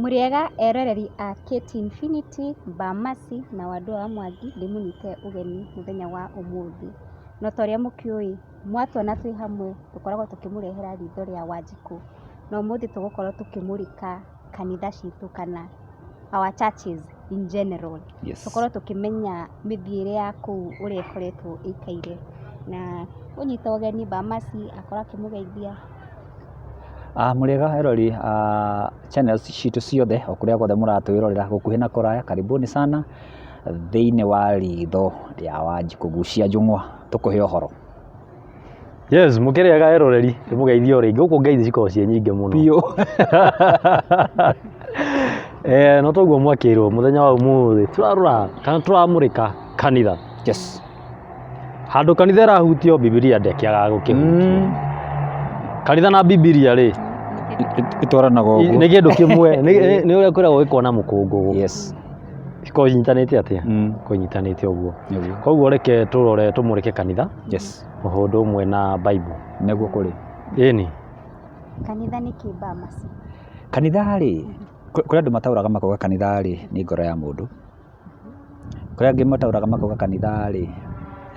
Mũrĩega eroreri a KT Infinity, Bamasi na Wandua wa Mwangi, ndĩmũnyite ũgeni mũthenya wa ũmũthĩ. No ta ũrĩa mũkĩũĩ, mwatuona twĩ hamwe tũkoragwo tũkĩmũrehera ritho rĩa Wanjikũ. Na ũmũthĩ tũgũkorwo tũkĩmũrĩka kanitha citũ kana our churches in general. Tũkorwo tũkĩmenya mĩthiĩre ya kũu ũrĩa ĩkoretwo ĩikaire. Na ngũnyita ũgeni Bamasi akorwo akĩmũgeithia. Mũrĩega eroreri a channels citũ ciothe o kũrĩa guothe mũratwĩrorera gũkuhĩ na kũraya, karibuni sana thĩinĩ wa ritho rĩa Wanjikũ Gucia Njũng'wa tũkũhe ũhoro. Yes, mũkĩrĩega eroreri, ndĩmũgeithie o rĩngĩ. Gũkũ ngeithi cikoragwo ciĩ nyingĩ mũno. Biũ. Eh, no toguo mwakĩrwo mũthenya wa ũmũthĩ tũrarora kana tũramũrĩka kanitha. Handũ kanitha ĩrahutio Bibilia ndĩkĩagaga gũkĩhutio. Kanitha na Bibilia rĩ, Itwaranaga ũguo. Nĩ kĩndũ kĩmwe, nĩ ũrĩa kwĩragwo gĩkona mũkũngũgũ. Cikoragwo inyitanĩte atĩa? Ikoragwo inyitanĩte ũguo. Koguo reke tũrore tũmũrĩke kanitha o ũndũ ũmwe na Bible. Nĩguo kũrĩ. Ĩni. Kanitha nĩ kĩ Bamasi? Kanitha rĩ, kũrĩ andũ mataũraga makauga kanitha rĩ, nĩ ngoro ya mũndũ. Kũrĩ angĩ mataũraga makauga kanitha rĩ,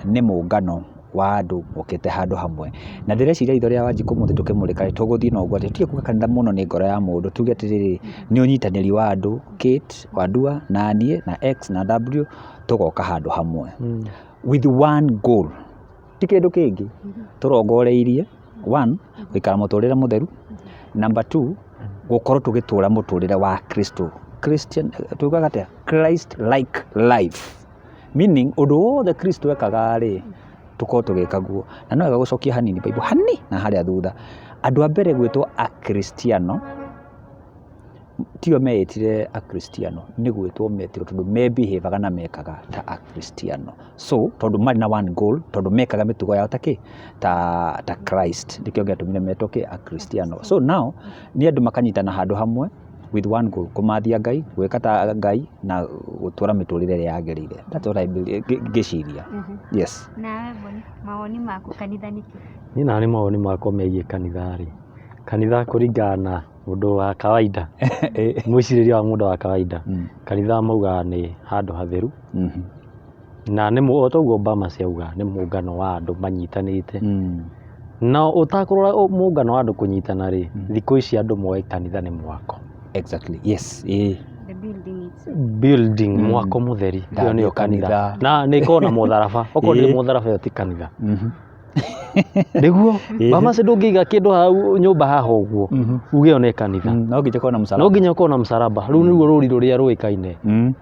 nĩ mũngano wa andũ mokĩte handũ hamwe. Na ndĩreciria ritho rĩa Wanjikũ ũmũthĩ tũkĩmũrĩka rĩ, tũgũthiĩ na ũguo atĩ tige kuga kanitha mũno nĩ ngoro ya mũndũ, tuge atĩrĩrĩ, nĩ ũnyitanĩri wa andũ, Kate, Wandua, na niĩ, na X na W, tũgoka handũ hamwe with one goal, ti kĩndũ kĩngĩ, tũrongoreirie one, gũikara mũtũrĩre mũtheru, number two, gũkorwo tũgĩtũra mũtũrĩre wa Kristo, Christian, tugaga atĩa? Christ like life, meaning ũndũ wothe Kristo ekaga rĩ, tũkorwo tũgĩka guo. Na no wega gũcokia hanini Bible hani na harĩa thutha, andũ a mbere gwĩtwo akristiano tio meĩtire akristiano, nĩ gwĩtwo metirwo tondũ me behave aga na mekaga ta akristiano. So tondũ marĩ na one goal, tondũ mekaga mĩtugo yao ta kĩ? Ta Christ, nĩkĩo gĩatũmire metwo kĩ? Akristiano. So now nĩ andũ makanyitana handũ hamwe with one goal, kũmathia Ngai, gwĩka ta Ngai na gũtũra mĩtũrĩre ĩrĩa yagĩrĩire. That's what I believe, ngĩciria. Yes. Nawe Boni, mawoni maku kanitha nĩ kĩ? Niĩ nani mawoni makwa megiĩ kanitha rĩ, kanitha kũringana na mũndũ wa kawaida, mwĩcirĩrie wa mũndũ wa kawaida, kanitha maugaga nĩ handũ hatheru, na nĩ o ta ũguo Obama auga nĩ mũngano wa andũ manyitanĩte. Na ũtakũrora mũngano wa andũ kũnyitana rĩ, thikũ ici andũ moĩ kanitha nĩ mwako. Exactly. Yes. Ĩĩ. The building itself. Building, mwako mũtheri, ĩyo nĩyo kanitha. Kanitha. Na nĩ ĩkoragwo na mũtharaba, okorwo ndĩrĩ mũtharaba ĩyo ti kanitha. Nĩguo, Bamasi ndũngĩiga kĩndũ hau nyũmba haha ũguo, uge ĩyo nĩ kanitha. No nginya ũkorwo na mũcaraba. No nginya ũkorwo na mũcaraba. Rĩu nĩruo rũri rũrĩa rũĩkaine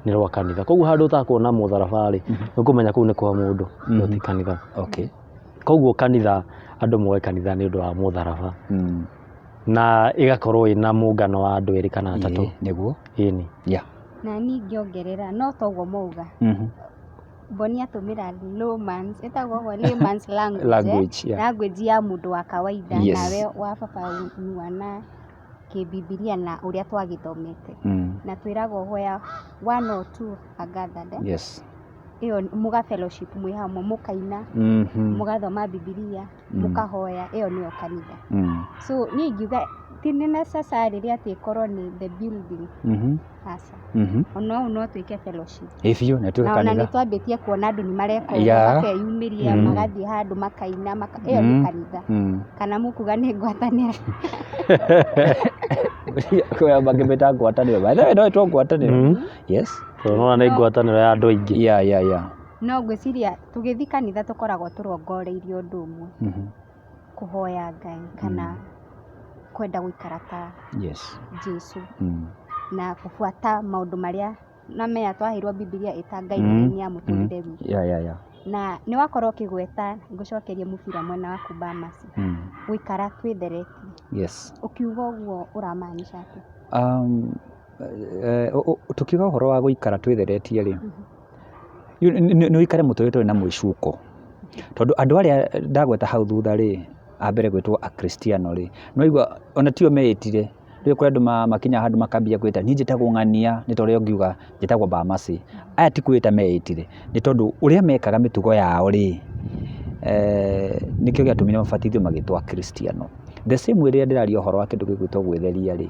nĩ rwa kanitha. Koguo handũ ũtakuona mũtharaba rĩ, nĩ ũkũmenya kũu nĩ kwa mũndũ, ĩyo ti kanitha. Koguo kanitha, andũ moĩ kanitha nĩ ũndũ wa mũtharaba. Na ĩgakorwo ĩna mũngano wa andũ erĩ kana atatũ. Nĩguo. Ĩni. Na niĩ ingĩongerera, no toguo mauga. Boni atũmĩra layman's, ĩtagwo ũguo layman's language, Language, eh? Yeah. Language ya mũndũ wa kawaida. Nawe wa baba nyua na kĩbibilia na ũrĩa twagĩthomete. Na twĩragwo where one or two are gathered, eh? Ĩyo mũga fellowship mwĩ hamwe, mũkaina, mũgathoma bibilia, mũkahoya, ĩyo nĩyo kanitha. So niĩ ingiuga ti nĩ necessarily atĩ ĩkorwo nĩ the building. Aca. Ona ũũ no twĩke fellowship. Ĩ biũ, na ĩtuĩke Na ona nĩ kanitha. twambĩtie kuona andũ nĩ mareka ũguo, makeyumĩria, magathiĩ handũ makaina, ĩyo nĩ kanitha. Kana mũkuga nĩ ngwatanĩro? Kwĩ mangĩmĩta ngwatanĩro. By the way, no ĩtwo ngwatanĩro. Yes. Tondũ nĩwona nĩ ngwatanĩro ya andũ aingĩ. Yeah. No ngwĩciria tũgĩthiĩ kanitha tũkoragwo tũrongoreirie ũndũ ũmwe. Kũhoya Ngai kana kwenda gũikara ta Jesu na kũbuata maũndũ marĩa na mea twaheirwo Bibilia ĩta guideline ya mũtũrĩre witũ. Na nĩ wakorwo ũkĩgweta, ngũcokerie mũbira mwena waku Bamasi, gũikara twĩtheretie. Ũkiuga ũguo ũramaanisha atĩa? Tũkiuga ũhoro wa gũikara twĩtheretie rĩ, nĩ ũikare mũtũrĩre ũtarĩ na mwĩcuko. Tondũ andũ arĩa ndagweta hau thutha rĩ, a mbere gwĩtwo akristiano rĩ, nĩ waigua ona tio meĩtire. Rĩu kũrĩ andũ makinyaga handũ makambia kwĩta niĩ njĩtagwo ng'ania, nĩ ta ũrĩa ũngiuga njĩtagwo Bamasi. Aya ti kwĩĩta meĩtire, nĩ tondũ ũrĩa mekaga mĩtugo yao rĩ, nĩkĩo gĩatũmire mabatithio magĩtwo akristiano. The same way rĩrĩa ndĩraria ũhoro wa kĩndũ gĩgwĩtwo gwĩtheria rĩ,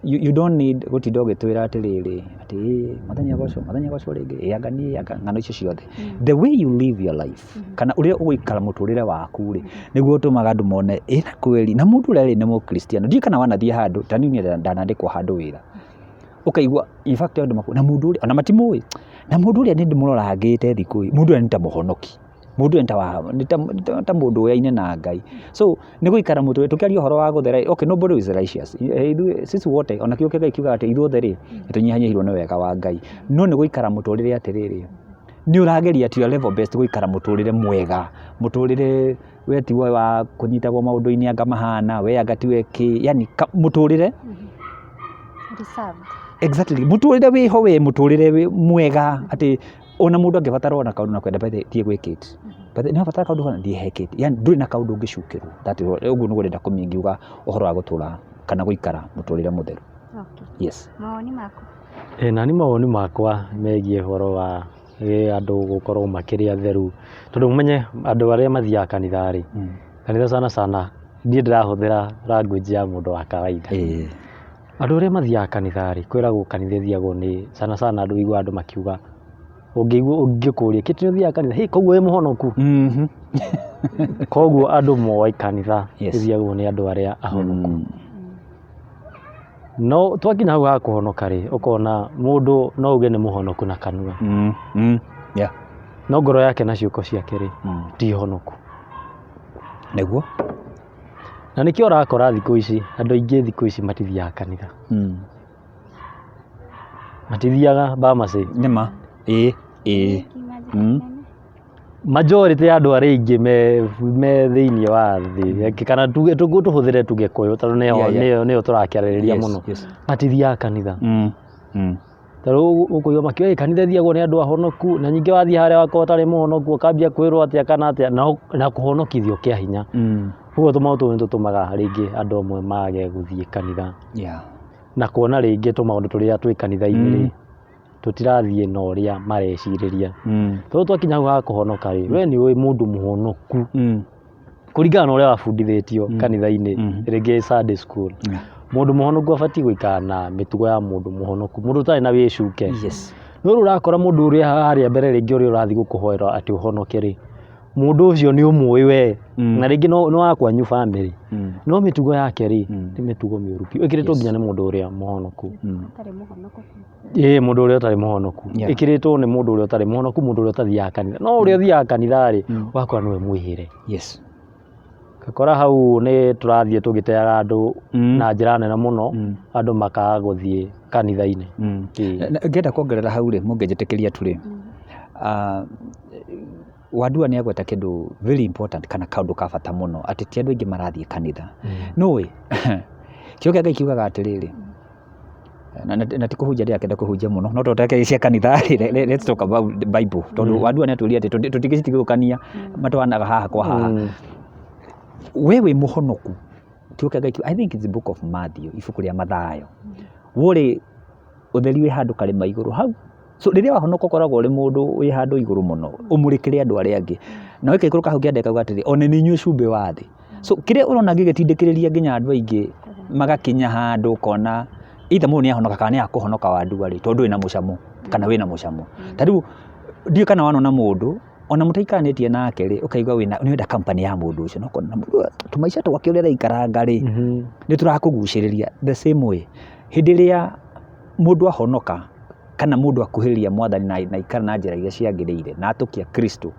You don't need gũtinda ũgĩtwĩra atĩrĩrĩ atĩ "Ĩ, mwathani agocwo, mwathani agocwo rĩngĩ, ĩ anga niĩ anga ng'ano icio ciothe." The way you live your life kana ũrĩa ũgũikara mũtũrĩre waku rĩ, nĩguo ũtũmaga andũ mone ĩ na kweli na mũndũ ũrĩa rĩ nĩ mũkristiano. Ndiũĩ kana wanathiĩ handũ ta niĩ ndanandĩkwo handũ wĩra, ũkaigua in fact andũ na mũndũ ũrĩa ona matimũĩ, na mũndũ ũrĩa nĩ ndĩmũrorangĩte thikũ ĩ, mũndũ ũrĩa nĩ ta mũhonoki, mũndũ ũrĩa nĩ ta mũndũ ũyaine na Ngai. So nĩ gũikara mũtũrĩre, tũkĩaria ũhoro wa gũthera, okay, nobody is righteous. Ithuĩ sisi wote, ona kĩo kĩa Ngai kiugaga atĩ ithuothe rĩ, nĩ tũnyihanyihĩirwo nĩ wega wa Ngai. No nĩ gũikara mũtũrĩre atĩrĩrĩ, nĩ ũrageria to your level best gũikara mũtũrĩre mwega, mũtũrĩre we ti wa kũnyitagwo maũndũ-inĩ anga mahana, we anga tiwe kĩ, yani mũtũrĩre Reserved. Exactly, mũtũrĩre wĩho we mũtũrĩre wĩ mwega atĩ ona mũndũ angĩbatara ona kaũndũ na kwenda bethe thiĩ gwĩ Kate, bethe nĩ wabatara kaũndũ bana thiĩ he Kate, yani ndũrĩ na kaũndũ ũngĩcukĩrwo. That is ũguo nĩguo ndĩrenda kũmingiuga ũhoro wa gũtũra kana gũikara mũtũrĩre mũtheru. Okay. Yes. Mawoni maku? Nani mawoni makwa megiĩ ũhoro wa andũ gũkorwo makĩrĩ atheru, tondũ ũmenye andũ arĩa mathiaga kanitha rĩ, kanitha sana sana niĩ ndĩrahũthĩra language ya mũndũ wa kawaida. Andũ arĩa mathiaga kanitha rĩ, kwĩragwo kanitha ĩthiagwo nĩ sana sana andũ ũiguaga andũ makiuga, ũngĩigua ũngĩkũria kĩtĩ nĩ ũthiaga kanitha, hĩ koguo wĩ mũhonoku? Koguo andũ moĩ kanitha ĩthiagwo nĩ andũ arĩa ahonoku. No twakinya hau ha kũhonoka rĩ, ũkona mũndũ no uge nĩ mũhonoku na kanua. No ngoro yake na ciĩko ciake rĩ, ti honoku. Nĩguo. Na nĩkĩo ũrakora thikũ ici, andũ aingĩ thikũ ici matithiaga kanitha. Matithiaga bamacĩ. Nĩma. Ĩĩ, ĩĩ. Majority ya andũ arĩa aingĩ me thĩinĩ wa thĩ, kana tuge tũhũthĩre tuge Gĩkũyũ tondũ nĩyo nĩyo tũrakĩarĩrĩria mũno. Matithiaga kanitha. Ta rĩu ũkũigua makiuga kanitha ĩthiagwo nĩ andũ ahonoku, na ningĩ wathiĩ harĩa wakorwo ũtarĩ mũhonoku ũkambia kwĩrwo atĩa kana atĩa, na kũhonokithio kĩa hinya. Ũguo tũmaũndũ tũu nĩ tũtũmaga rĩngĩ andũ amwe mage gũthiĩ kanitha. Na kuona rĩngĩ tũmaũndũ tũrĩa twĩ kanitha-inĩ rĩ, tũtirathiĩ na ũrĩa marecirĩria. Tondũ twakinya hau ha kũhonoka rĩ, we nĩ ũĩ mũndũ mũhonoku kũringana na ũrĩa wabundithĩtio kanitha-inĩ, rĩngĩ Sunday school. Mũndũ mũhonoku abatiĩ gũikara na mĩtugo ya mũndũ mũhonoku, mũndũ ũtarĩ na wĩcuke. No rĩu ũrakora mũndũ ũrĩa harĩa mbere rĩngĩ ũrĩa ũrathiĩ gũkũhoera atĩ ũhonoke rĩ, mũndũ ũcio nĩ ũmũĩ we, na rĩngĩ nĩ wa kwanyu bamĩrĩ, no mĩtugo yake rĩ, nĩ mĩtugo mĩũru biũ, ĩkĩrĩtwo nginya nĩ mũndũ ũrĩa mũhonoku. Ũtarĩ mũhonoku. Ĩĩ mũndũ ũrĩa ũtarĩ mũhonoku. Ĩkĩrĩtwo nĩ mũndũ ũrĩa ũtarĩ mũhonoku, mũndũ ũrĩa ũtathiaga kanitha. No ũrĩa ũthiaga kanitha rĩ, ũgakora nĩwe mwĩhĩre. Ũgakora hau nĩ tũrathiĩ tũgĩteaga andũ na njĩra nene mũno, andũ makaga gũthiĩ kanitha-inĩ. Ngĩenda kuongerera hau rĩ, mũngĩnjĩtĩkĩria tu rĩ, Wandua nĩ agweta kĩndũ very important kana kaũndũ ka bata mũno, atĩ ti andũ aingĩ marathiĩ kanitha. Nĩũĩ, kiugo kĩa Ngai kiugaga atĩrĩrĩ, na ti kũhunjia ndĩrakĩenda kũhunjia mũno, no tondũ cia kanitha rĩ, let's talk about the Bible, tondũ Wandua nĩ atwĩrire atĩ tũtingĩcitigithũkania matwaranaga haha kwa haha. We wĩ mũhonoku, kiugo kĩa Ngai, I think it's the book of Matthew, ibuku rĩa Mathayo, ũrĩ ũtheri wĩ handũ karĩma igũrũ hau. So rĩrĩa wahonoka ũkoragwo ũrĩ mũndũ wĩ handũ igũrũ mũno, ũmũrĩkĩre andũ arĩa angĩ. Na waikũrũka hau kĩanda ĩkauga atĩrĩ, ona nĩ inyuĩ cumbĩ wa thĩ. So kĩrĩa ũrona gĩgĩtindĩkĩrĩria nginya andũ aingĩ magakinya handũ ũkona either mũndũ nĩ ahonoka kana nĩ akũhonoka wandua rĩ, tondũ wĩna mũcamo kana wĩna mũcamo. Ta rĩu ndiũĩ kana wanona mũndũ ona mũtaikaranĩtie nake rĩ, ũkaigua wĩna nĩ ũrenda company ya mũndũ ũcio, na ũkona mũndũ ũyũ tũmaica twake ũrĩa araikaranga rĩ, nĩ tũrakũgucĩrĩria. The same way, hĩndĩ ĩrĩa mũndũ ahonoka kana mũndũ akuhĩrĩria mwathani na aikara na njĩra iria ciagĩrĩire na atũkia Kristo,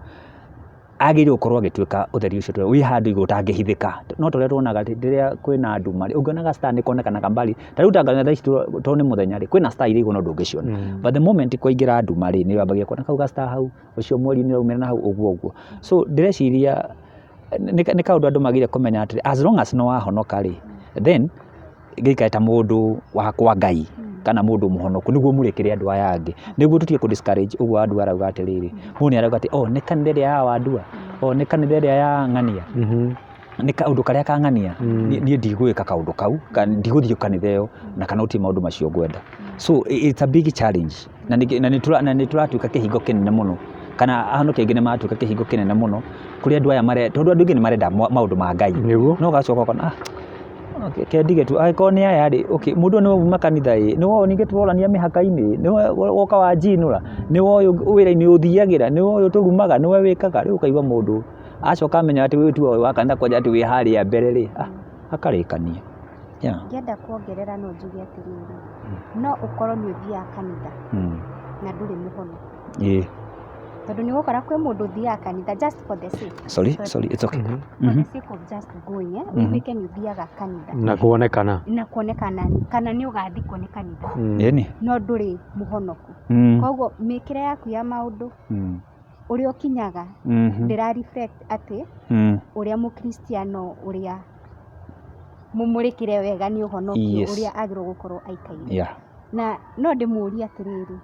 agĩrĩirwo gũkorwo agĩtuĩka ũtheri ũcio wĩ handũ igũrũ ũtangĩhithĩka. No ta ũrĩa tuonaga rĩrĩa kwĩna nduma rĩ, ũngĩona ga star nĩ konekanaga mbali, ta rĩu ta thaa ici tondũ nĩ mũthenya rĩ, kwĩna star iria igũrũ no ndũngĩciona. But the moment kwaingĩra nduma rĩ, nĩ wambagia kuona kau ga star hau, ũcio mweri nĩ ũraumĩra na hau, ũguo ũguo. So ndĩreciria nĩ kaũndũ andũ magĩrĩire kũmenya atĩ as long as nĩ wahonoka rĩ, then gĩikare ta mũndũ wa kwa Ngai kana mũndũ mũhonoku nĩguo mũrĩkĩre andũ aya angĩ, nĩguo tũtige kũ discourage ũguo Wandua arauga atĩrĩrĩ, mũndũ nĩ arauga atĩ oh nĩ kanitha ĩrĩa ya Wandua, oh nĩ kanitha ĩrĩa ya ng'ania, nĩ kaũndũ karĩa ka ng'ania, niĩ ndigwĩka kaũndũ kau, ndigũthiĩ kanitha ĩyo na kana gũtirĩ maũndũ macio ngwenda. So it's a big challenge na nĩ tũratuĩka kĩhingo kĩnene mũno kana ahonoki aingĩ nĩ maratuĩka kĩhingo kĩnene mũno kũrĩ andũ aya tondũ andũ aingĩ nĩ marenda maũndũ ma Ngai. Nĩguo. No ũgacoka ũkona ah, Okay, kendige tu angĩkorwo nĩ aya rĩ, okay, mũndũ ũyũ nĩwe uma kanitha ĩ, nĩwe ũyũ ningĩ tũrorania mĩhaka-inĩ, nĩwe woka wanjinũra, nĩwe ũyũ wĩra-inĩ ũthiagĩra, nĩwe ũyũ tũrumaga, nĩwe wĩkaga, rĩu ũkaigua mũndũ acoka amenya atĩ ũyũ tiwe wa kanitha kwanja atĩ wĩ harĩa mbere rĩ, ah, akarĩkania. Yeah. Ngĩenda kuongerera no njuge atĩrĩrĩ, no ũkorwo nĩ ũthiaga kanitha na ndũrĩ mũhonoku. Ĩĩ. Tondũ nĩ ũgũkora kwĩ mũndũ ũthiaga kanitha just for the sake. Sorry, sorry, it's okay. For the sake of just going, eh? Ũiguĩke nĩ ũthiaga kanitha. Na kuonekana. Na kuonekana kana nĩ ũgathikwo nĩ kanitha. Ĩni. No ndũrĩ mũhonoku. Koguo mĩkĩre yaku ya maũndũ, ũrĩa ũkinyaga, ndĩra reflect atĩ ũrĩa mũkristiano ũrĩa mũmũrĩkĩre wega nĩ ũhonokio ũrĩa agĩrĩirwo gũkorwo aikaire. Na no ndĩmũrie atĩrĩrĩ,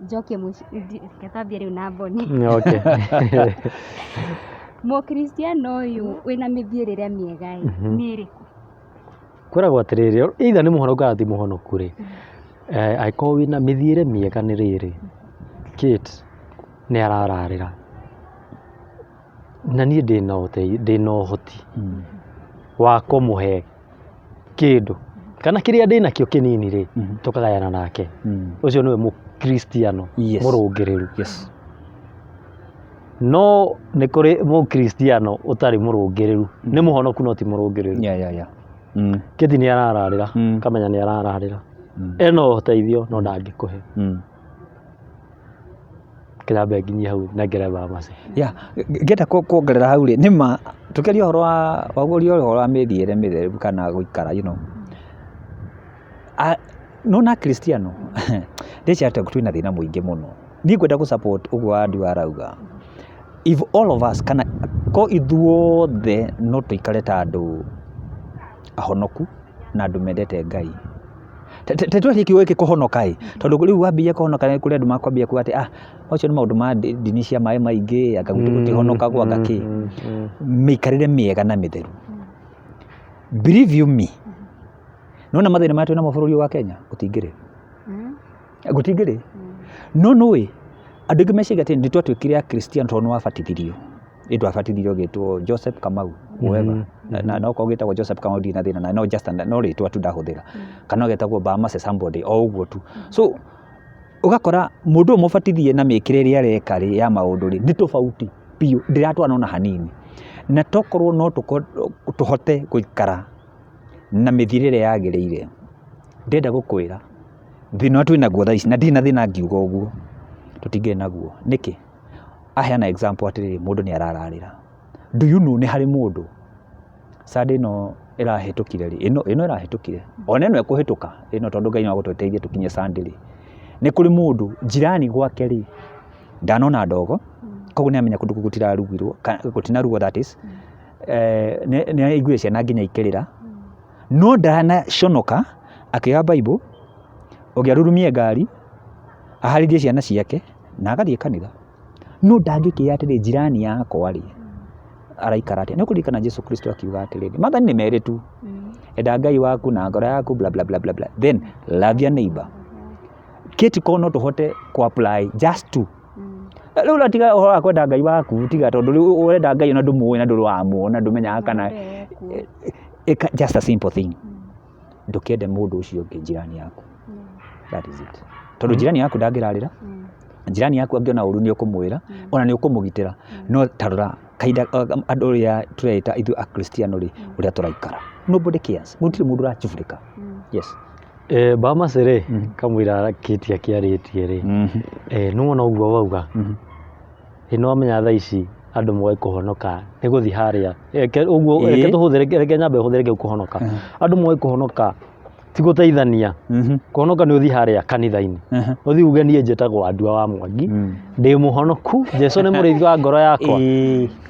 njokie reke twambie rĩu na Boni. Okay. Mũkristiano ũyũ wĩna mĩthiĩrĩre mĩega ĩ, nĩ ĩrĩkũ? Kwĩragwo atĩrĩrĩ, either nĩ mũhonoku kana ti mũhonoku rĩ, angĩkorwo wĩna mĩthiĩre mĩega nĩ rĩrĩ, Kate nĩ arararĩra na niĩ ndĩna ũhoti wa kũmũhe kĩndũ kana kĩrĩa ndĩnakĩo kĩnini rĩ, tũkagayana nake. Ũcio nĩwe mũkristiano mũrũngĩrĩru. No nĩ kũrĩ mũkristiano ũtarĩ mũrũngĩrĩru, nĩ mũhonoku no ti mũrũngĩrĩru. Kate nĩ arararĩra, kamenya nĩ arararĩra, ena ũteithio no ndangĩkũhe. Kĩnyambe nginyie hau nengere Bamasi. Yeah, ngĩenda kuongerera hau rĩ, nĩma tũkĩaria ũhoro wa waguũria ũhoro wa mĩthiĩre mĩtheru kana gũikara you know. Nĩwona akristiano ndĩciria atĩ twĩna thĩna mũingĩ mũno. Niĩ ngwenda gũ support ũguo Andy arauga. If all of us kana ko ithuothe no tũikare ta andũ ahonoku na andũ mendete Ngai. Tũtwarie kiugo gĩkĩ kũhonoka ĩ, tondũ rĩu wambia kũhonoka nĩ kũrĩ andũ makwambia kuga atĩ ah, macio nĩ maũndũ ma ndini cia maĩ maingĩ, anga gwitũ gũtihonokagwo anga kĩ. Mĩikarĩre mĩega na mĩtheru. Believe you me, nĩwona mathĩna marĩa twĩnamo bũrũri ũyũ wa Kenya, gũtingĩrĩ. Gũtingĩrĩ. No nĩũĩ, andũ aingĩ meciria atĩ nĩtwatuĩkire akristiano tondũ nĩwabatithirio. Ĩ twabatithirio ũgĩtwo Joseph Kamau, whoever. Na okorwo ũgĩtagwo Joseph Kamau ndirĩ na thĩna nawe, no just no rĩtwa tu ndahũthĩra. Kana ũgetagwo Bamase somebody, o ũguo tu. So ũgakora mũndũ ũyũ mũbatithie na mĩkĩre ĩrĩa areka rĩ ya maũndũ rĩ, nĩ tofauti biũ, ndĩratwarana ona hanini. Na tokorwo no tũhote gũikara na mĩthiĩre ĩrĩa yagĩrĩire, ndĩrenda gũkwĩra thĩna ũrĩa twĩnaguo thaa ici, na ndirĩ na thĩna ngiuga ũguo, tũtingĩrĩ naguo. Nĩkĩ? Aheana example atĩrĩrĩ, mũndũ nĩ arararĩra. Do you know nĩ harĩ mũndũ Sunday ĩno ĩrahĩtũkire rĩ, ĩno ĩrahĩtũkire, ona ĩno ĩkũhĩtũka, ĩno tondũ Ngai no agũtũteithie tũkinye Sunday rĩ, nĩ kũrĩ mũndũ jirani gwake rĩ, ndanona ndogo, koguo nĩ amenya kũndũ kũu gũtirarugirwo, gũtinarugwo that is, nĩ aiguire ciana nginya ikĩrĩra, no ndanaconoka akĩoya Bible, ũngĩ arurumie ngari, aharĩrie ciana ciake, na agathiĩ kanitha. No ndangĩkĩra atĩrĩ jirani yakwa rĩ, araikara atĩa? Nĩ ũkũririkana Jesu Kristo akiuga atĩrĩrĩ, maathani nĩ merĩ tu, enda Ngai waku na ngoro yaku bla bla bla bla bla, then love your neighbor. Kate korwo no tũhote kũ apply just two. Rĩu ũratiga ũhoro wa kwenda Ngai waku, tiga tondũ rĩu ũrenda Ngai ona ndũmũĩ na ndũrĩ wamuona, ndũmenyaga kana ĩka just a simple thing. Ndũkende mũndũ ũcio ũngĩ jirani yaku. That is it. Tondũ jirani yaku ndangĩrarĩra, jirani yaku angĩona ũru nĩ ũkũmwĩra, ona nĩ ũkũmũgitĩra. No ta rora kahinda andũ ũrĩa tũreĩta ithuĩ akristiano rĩ, ũrĩa tũraikara. Nobody cares. Gũtirĩ mũndũ ũrachubũrĩka. Yes. Bamasi rĩ, kamũira Kate akĩarĩtie rĩ, nĩwona ũguo wauga, ĩ nĩwamenya thaa ici andũ moĩ kũhonoka nĩ gũthiĩ harĩa, reke ũguo reke tũhũthĩre reke nyambe hũthĩre kĩu kũhonoka, andũ moĩ kũhonoka ti gũteithania, kũhonoka nĩ ũthiĩ harĩa kanitha-inĩ, ũthiĩ uge niĩ njĩtagwo Andua wa Mwangi, ndĩ mũhonoku, Jesũ nĩ mũrĩithi wa ngoro yakwa,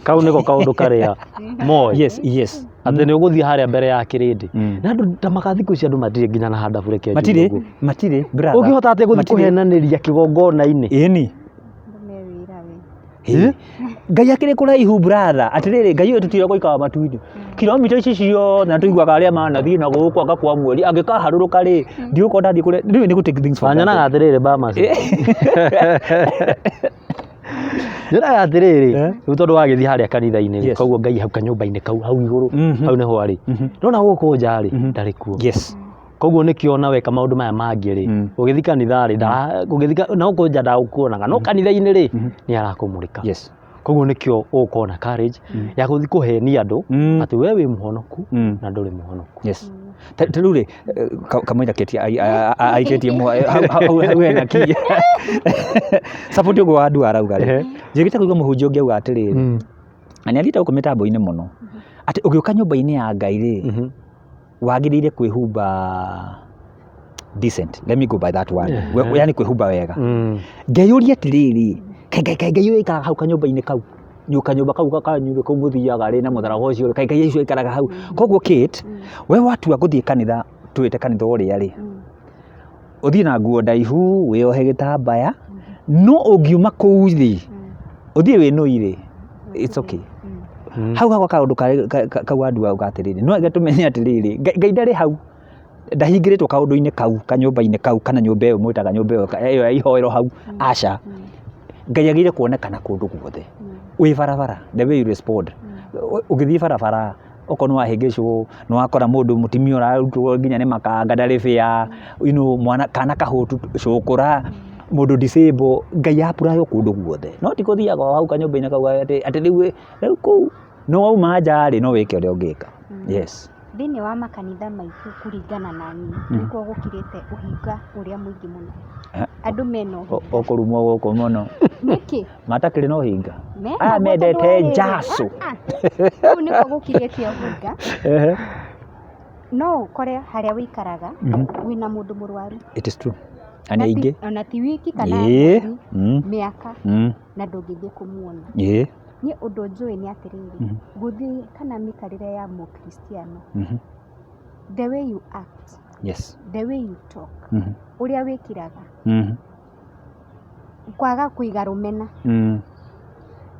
kau nĩko kaũndũ karĩa moĩ. Yes, yes. Atĩ nĩ ũgũthiĩ harĩa mbere ya kĩrĩndĩ. Na andũ ta magathikũ ici andũ matirĩ nginya na handabu reke njuge Matirĩ, ũguo. matirĩ, brother. Ũngĩhota atĩa gũthiĩ Matirĩ. kũhenanĩria kĩgongona-inĩ? Ĩni. Andũ me wĩra we. Ĩ? Ngai akĩrĩ kũraihu brother, atĩrĩrĩ Ngai ũyũ tũtira gũikara matu-inĩ. Kilomita ici ciothe na tũiguaga arĩa manathiĩ na gũkũ anga kwa mweri, angĩkaharũrũka rĩ, ndiũka ndathiĩ kũrĩa, rĩu nĩ gũ take things for granted. Wanyonaga atĩrĩrĩ Bamasi. Nyonaga atĩrĩrĩ, Eh? rĩu tondũ wagĩthiĩ harĩa kanitha-inĩ rĩ, Yes. koguo Ngai hau kanyũmba-inĩ kau hau igũrũ, hau nĩho arĩ. Nona gũkũ nja rĩ, ndarĩ kuo. Yes. Koguo nĩkĩo ona weka maũndũ maya mangĩ rĩ, ũgĩthiĩ kanitha rĩ, ũgĩthiĩ na gũkũ nja ndagũkuonaga, no kanitha-inĩ rĩ, nĩ arakũmũrĩka. Yes. Koguo nĩkĩo ũgũkorwo na courage ya gũthiĩ kũhenia andũ atĩ we wĩ mũhonoku na ndũrĩ mũhonoku. Yes. Ta rĩu rĩ, kamũira Kate aikĩtie hau hau hena ki. Support ũguo wa andũ arauga rĩ. Njĩrĩte kũigua mũhunjia ũngĩ auga atĩrĩrĩ, na nĩ athiĩte gũkũ mĩtambo-inĩ mũno, atĩ ũgĩũka nyũmba-inĩ ya Ngai rĩ, wagĩrĩire kwĩhumba decent. Let me go by that word. Yaani kwĩhumba wega. Ngeyũria atĩrĩrĩ, kaĩ Ngai Ngai ũyũ aikaraga hau kanyũmba-inĩ kau, kanyũmba kau kanyu kau mũthiaga rĩ na mũtharaba ũcio rĩ, kaĩ Ngai ũcio aikaraga hau. Koguo Kate, we watua gũthiĩ kanitha tũwĩte kanitha ũrĩa rĩ, ũthiĩ na nguo ndaihu, wĩyohe gĩtambaya, no ũngiuma kũu rĩ, ũthiĩ wĩnũi rĩ, it's okay. Hau hakwa kaũndũ kau andũ auga atĩrĩrĩ, no reke tũmenye atĩrĩrĩ, Ngai ndarĩ hau, ndahingĩrĩtwo kaũndũ-inĩ kau, kanyũmba-inĩ kau, kana nyũmba ĩyo mwĩtaga nyũmba ĩyo ĩyo ya ihoero hau, aca. Ngai agĩrĩire kuonekana kũndũ guothe, wĩ barabara, the way you respond, ũgĩthiĩ barabara, okorwo nĩ wahĩngĩcwo, nĩ wakora mũndũ mũtumia ũrarutwo nginya nĩ makanga ndarĩ fair, you know, mwana kana kahũtu cũkũra, mũndũ disable, Ngai apuraywo kũndũ guothe, no ti gũthiaga o hau kanyũmba-inĩ kau atĩ atĩ rĩu rĩu kũu no wauma nja rĩ, no wĩke ũrĩa ũngĩka. Yes. Thĩinĩ wa makanitha maitũ kũringana na niĩ, nĩkuo gũkirĩte ũhinga ũrĩa mũingĩ mũno. Andũ mena ũhinga. Ũkũrumwo gũkũ mũno. Nĩkĩ? Matakĩrĩ na ũhinga. Mena Aya guo tondũ mendete wa rĩrĩ, njacũ. ah, ah. Kũu nĩkuo gũkirĩte ũhinga. No ũkore harĩa ũikaraga wĩna mũndũ mũrwaru. It is true. Na nĩ aingĩ. Ona ti wiki kana mweri, mĩaka na ndũngĩthiĩ kũmuona. Niĩ ũndũ njũĩ nĩ atĩrĩrĩ, gũthiĩ kana mĩikarĩre ya mũkristiano, the way you act, the way you talk, ũrĩa wĩkĩraga, kwaga kũiga rũmena.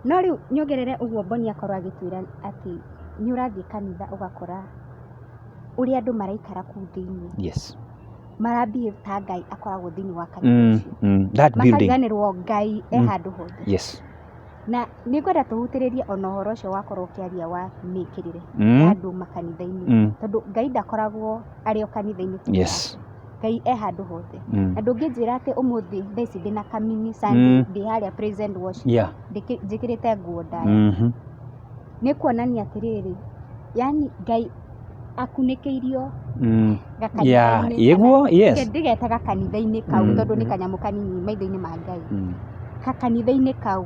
No rĩu nyongerere ũguo Boni akorwo agĩtwĩra atĩ nĩ ũrathiĩ kanitha ũgakora ũrĩa andũ maraikara kũu thĩinĩ, mara behave ta Ngai akoragwo thĩinĩ wa kanitha ũcio. That building. Makariganĩrwo Ngai e handũ hothe. Na nĩ ngwenda tũhutĩrĩrie ona ũhoro ũcio wakorwo ũkĩaria wa mĩkĩrĩre ya andũ makanitha-inĩ. Tondũ Ngai ndakoragwo arĩ o kanitha-inĩ peke yake. Ngai e handũ hothe. Na ndũngĩnjĩra atĩ ũmũthĩ thaa ici ndĩna kamini Sunday ndĩ harĩa praise and worship njĩkĩrĩte nguo ndaya. Nĩ kuonania atĩrĩrĩ, yaani Ngai akunĩkĩirio gakanitha-inĩ Ĩguo, yes. Ndĩgete gakanitha-inĩ kau tondũ nĩ kanyamũ kanini maitho-inĩ ma Ngai. Gakanitha-inĩ kau.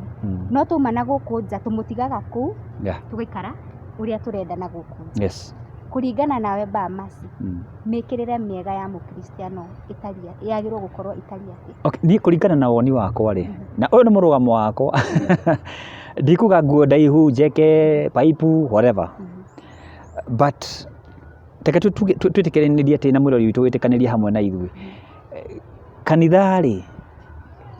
No twauma na gũkũ nja tũmũtigaga kũu tũgaikara ũrĩa tũrenda na gũkũ nja. Kũringana nawe Bamasi, mĩkĩrĩre mĩega ya mũkristiano ĩtariĩ yagĩrĩirwo gũkorwo ĩtariĩ atĩa? Okay, niĩ kũringana na woni wakwa rĩ, na ũyũ nĩ mũrũgamo wakwa, ndikuga nguo ndaihu, njeke, paipu, whatever. But reke twĩtĩkĩranĩrie atĩ na mwĩrori witũ wĩtĩkanĩrie hamwe na ithuĩ. Kanitha rĩ,